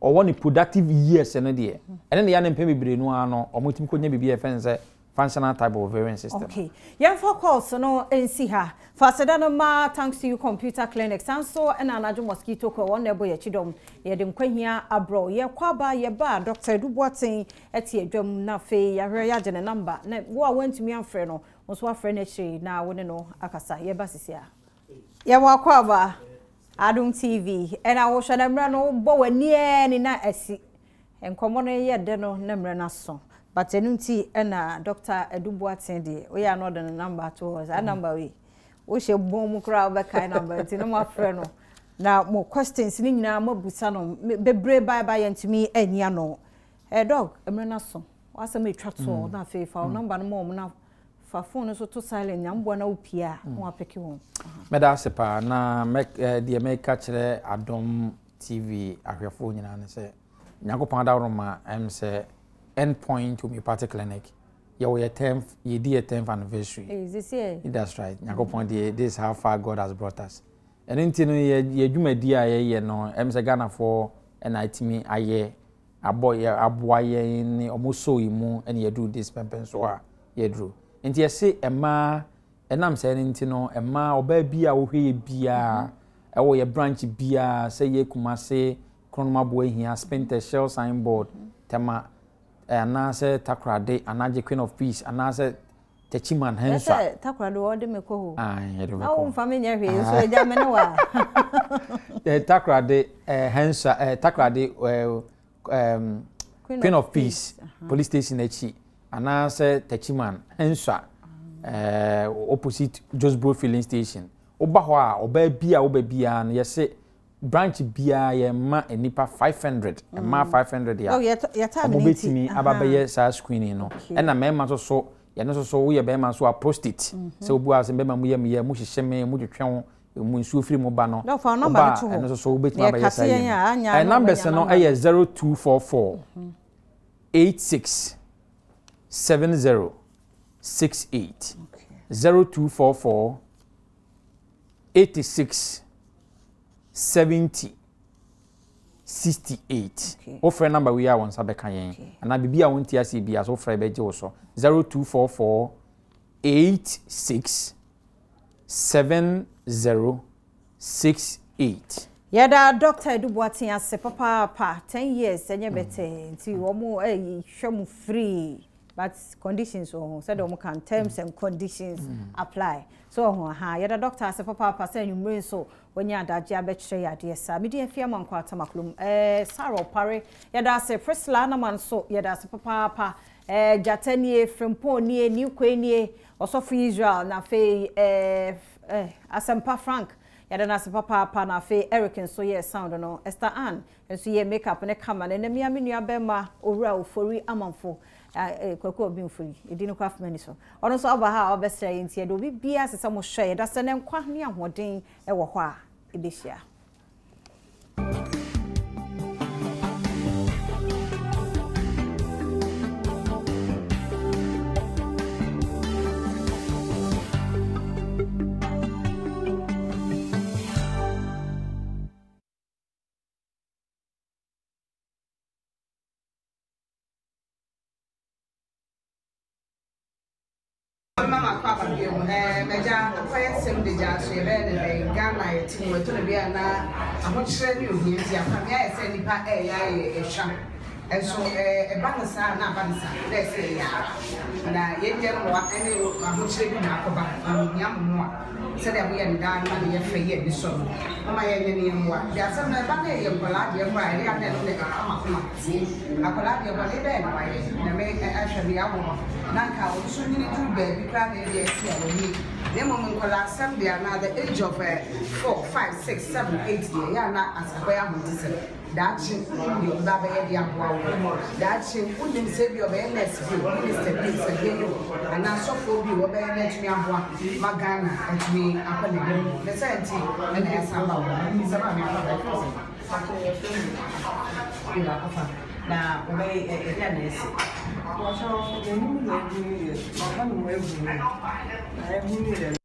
ɔwɔ ne productive years no deɛ, ɛne ne yɛ ne mpɛn bebree no ara no, ɔmo tumi kɔnya biribi a yɛfrɛ no sɛ functional type of ovarian system. Okay. Yɛmfa calls no nsi ha. Fa aseda no ma Thanks to You Computer Clinic. Saa nso na Anadwo Mosquito Coil, wɔn na ɛbɔ yɛn akyi dɔm. Yɛde nkwahia abrɛ wo. Yɛkɔ aba, yɛba a, Doctor Adu Boateng te adwam na afei yɛahwɛ yɛagye ne number. Na wo a woantumi amfrɛ no, wo nso woafrɛ no akyire yi na wo ne no akasa. Yɛba sisi a. Yɛwɔ akwaaba, Adom TV, ɛna wohwɛ na mmerɛ no wobɔ w'ani ara ni na asi. Nkɔmmɔ no yɛ dɛ no na mmerɛ no aso. But ɛno nti ɛna Doctor Adu Boateng deɛ woyɛ a na ɔde ne number ato hɔ. Saa number wei, wohyɛ bɔn mu koraa wobɛkae number nti na moafrɛ no na mo questions no nyinaa moabusa no. Bebree bae ba yɛntumi anyi ano. Eh, Doc, mmerɛ no aso. W'asɛm ɛtwa toɔ na afei fa wo number no ma wɔn na Fa phone no so to silent nya mboa na wo pie a na wa peke wɔn. Mɛda ase paa na mɛ eh, deɛ mɛka kyerɛ Adom TV ahwɛfoɔ nyinaa ne sɛ Nyankopɔn adaworoma ɛm sɛ End Point Homeopathic Clinic yɛwɔ yɛ 10th yɛdi yɛ 10th anniversary. Hey, this year. That's right. Nyankopɔn deɛ this is how far God has brought us. Ɛno nti no yɛ yɛ dwumadi a yɛyɛ no ɛm sɛ Ghanafoɔ ɛna atumi ayɛ abɔ yɛ aboa yɛn ne ɔmo soo yɛn mu ɛna yɛduru this pɛmpɛnsoɔ a yɛduru. Nti yɛse mmaa ɛnam saa no nti no mmaa ɔbaa bi a wohwɛ yɛ biara ɛwɔ yɛ branch biara sɛ yɛ Kumase, Kronom Aboahia, Spintex, Shell sign board, Tema anaasɛ Takorade anaa Queen of Peace anaasɛ Techiman Henswa. Ɛsɛ Takoradi wɔde me kɔ hɔ. Ayi yɛde me kɔ. Na wo nfa me nyɛ hwee nso agya me ne wa. Takoradi Henswa Takoradi Queen of Peace police station akyi anaasɛ Techiman Henswa opposite Josbro filling station. Woba hɔ a ɔbaa bi a woba biara no yɛse branch biara yɛma nnipa 500 mmaa 500 a wɔn bɛtumi aba bɛyɛ saa screening no ɛna mmarima nso so yɛno nso so woyɛ barima nso a prostate sɛ obi wɔ asɛ barima mu yɛ meyɛ mu hyehyɛ me mu twetwe ho mu nsuo firi mu ba no woba ɛno nso so wobɛtumi abɛyɛ saa yɛ no ɛ numbers no ɛyɛ 0244 86 70 68 0244 86 70 68. Wofrɛ number wei a wo nsa bɛka yɛn. Anaa biribi a wonte aseɛ biara so wofrɛ bɛgye wo so. 0244 86 70 68. Yɛda Doctor Adu Boateng ase papaapa, 10 years ɛnyɛ bɛtɛɛ nti wɔn hwɛ mo free. But conditions wɔ ho sɛdeɛ wɔn kan terms and conditions mm. apply so wɔ ho aha yɛda doctor ase papaapa sɛ anwummere nso wɔnyɛ adagye abɛkyerɛ yɛ adeɛ saa medi afi ama nkɔ atamakulom ɛɛ Sarah Ɔpare yɛda ase Priscilla Anaman nso yɛda ase papaapa ɛɛ Gyata nie Frimpong nie Newquay nie Ɔsɔfo Israel na afei ɛɛ ɛɛ Asɛmpa Frank yɛda no ase papaapa na afei Eric nso yɛ sound no Esther Ann Nso yɛ make up no kama no ɛnɛ mea me nua bɛma owura ofori amanfo eh kwaku obi ofori edin no kora fama ni so ɔno nso aba ha a ɔbɛsrɛ yɛ nti yɛde obi biara sɛ sɛ mo hwɛ yɛda sɛ ne nkwa ne ahoɔden ɛwɔ hɔ a ɛbɛhyia. Mama makɔ aba bio ɛɛ m'agya akɔyɛ sɛm de gya nso yɛbɛyɛ ne dɛn Ghana yɛte mu ɛtɔ da bi a na ahokyerɛ ne ohia nti apame ayɛ sɛ nnipa ɛɛyɛ ayɛ ɛhwa nso ɛɛ ɛba no saa na aba no saa na ɛsɛ yɛyɛ ara na yɛn deɛ mmoa ɛne ahokyerɛ bi na akɔba na mehia mo mmoa. Sɛdeɛ moyɛ no daa no ma no yɛ fɛ yɛ anisɔ no, momma yɛnyɛ no yɛmmoa. Deɛ asɛm no ɛba na ɛyɛ nkwadaa deɛ koraa a, ɛyɛ a na ɛno na ɛha m'akoma kɛseɛ. Akwadaa deɛ bɔne bɛn na wayɛ? Nyame ahwɛ no yɛawo no na anka ɔno nso nyini duru baabi koraa na ebia ɛsi a wanyini. Na mmom nkwadaa asɛm deɛ anaa the age of 4, 5, 6, 7, 8 deɛ ɛyɛ a na akɔyɛ ahometesɛm. Daakye, wonim deɛ ɔbɛba abɛyɛ de aboa wo. Daakye, wonim sɛ ebia ɔbɛyɛ nurse bi o, minister bi o, sɛ deɛn o, anaa sɔfoɔ bi o, ɔbɛyɛ na atumi aboa ma Ghana atumi akɔ n'anim. Ne saa nti na yɛasan ba wo hɔ. Sɛ maame akɔ aba, yɛfrɛ wo sɛn? Pakyɛ yɛfrɛ me Akɔfa. Yoo, Akɔfa. Na wɔbɛyɛ ɛdeɛn na asi? Pakyɛ, m'anim na ahunu yɛ, m'ahanom ahunu, na ahunu yɛ.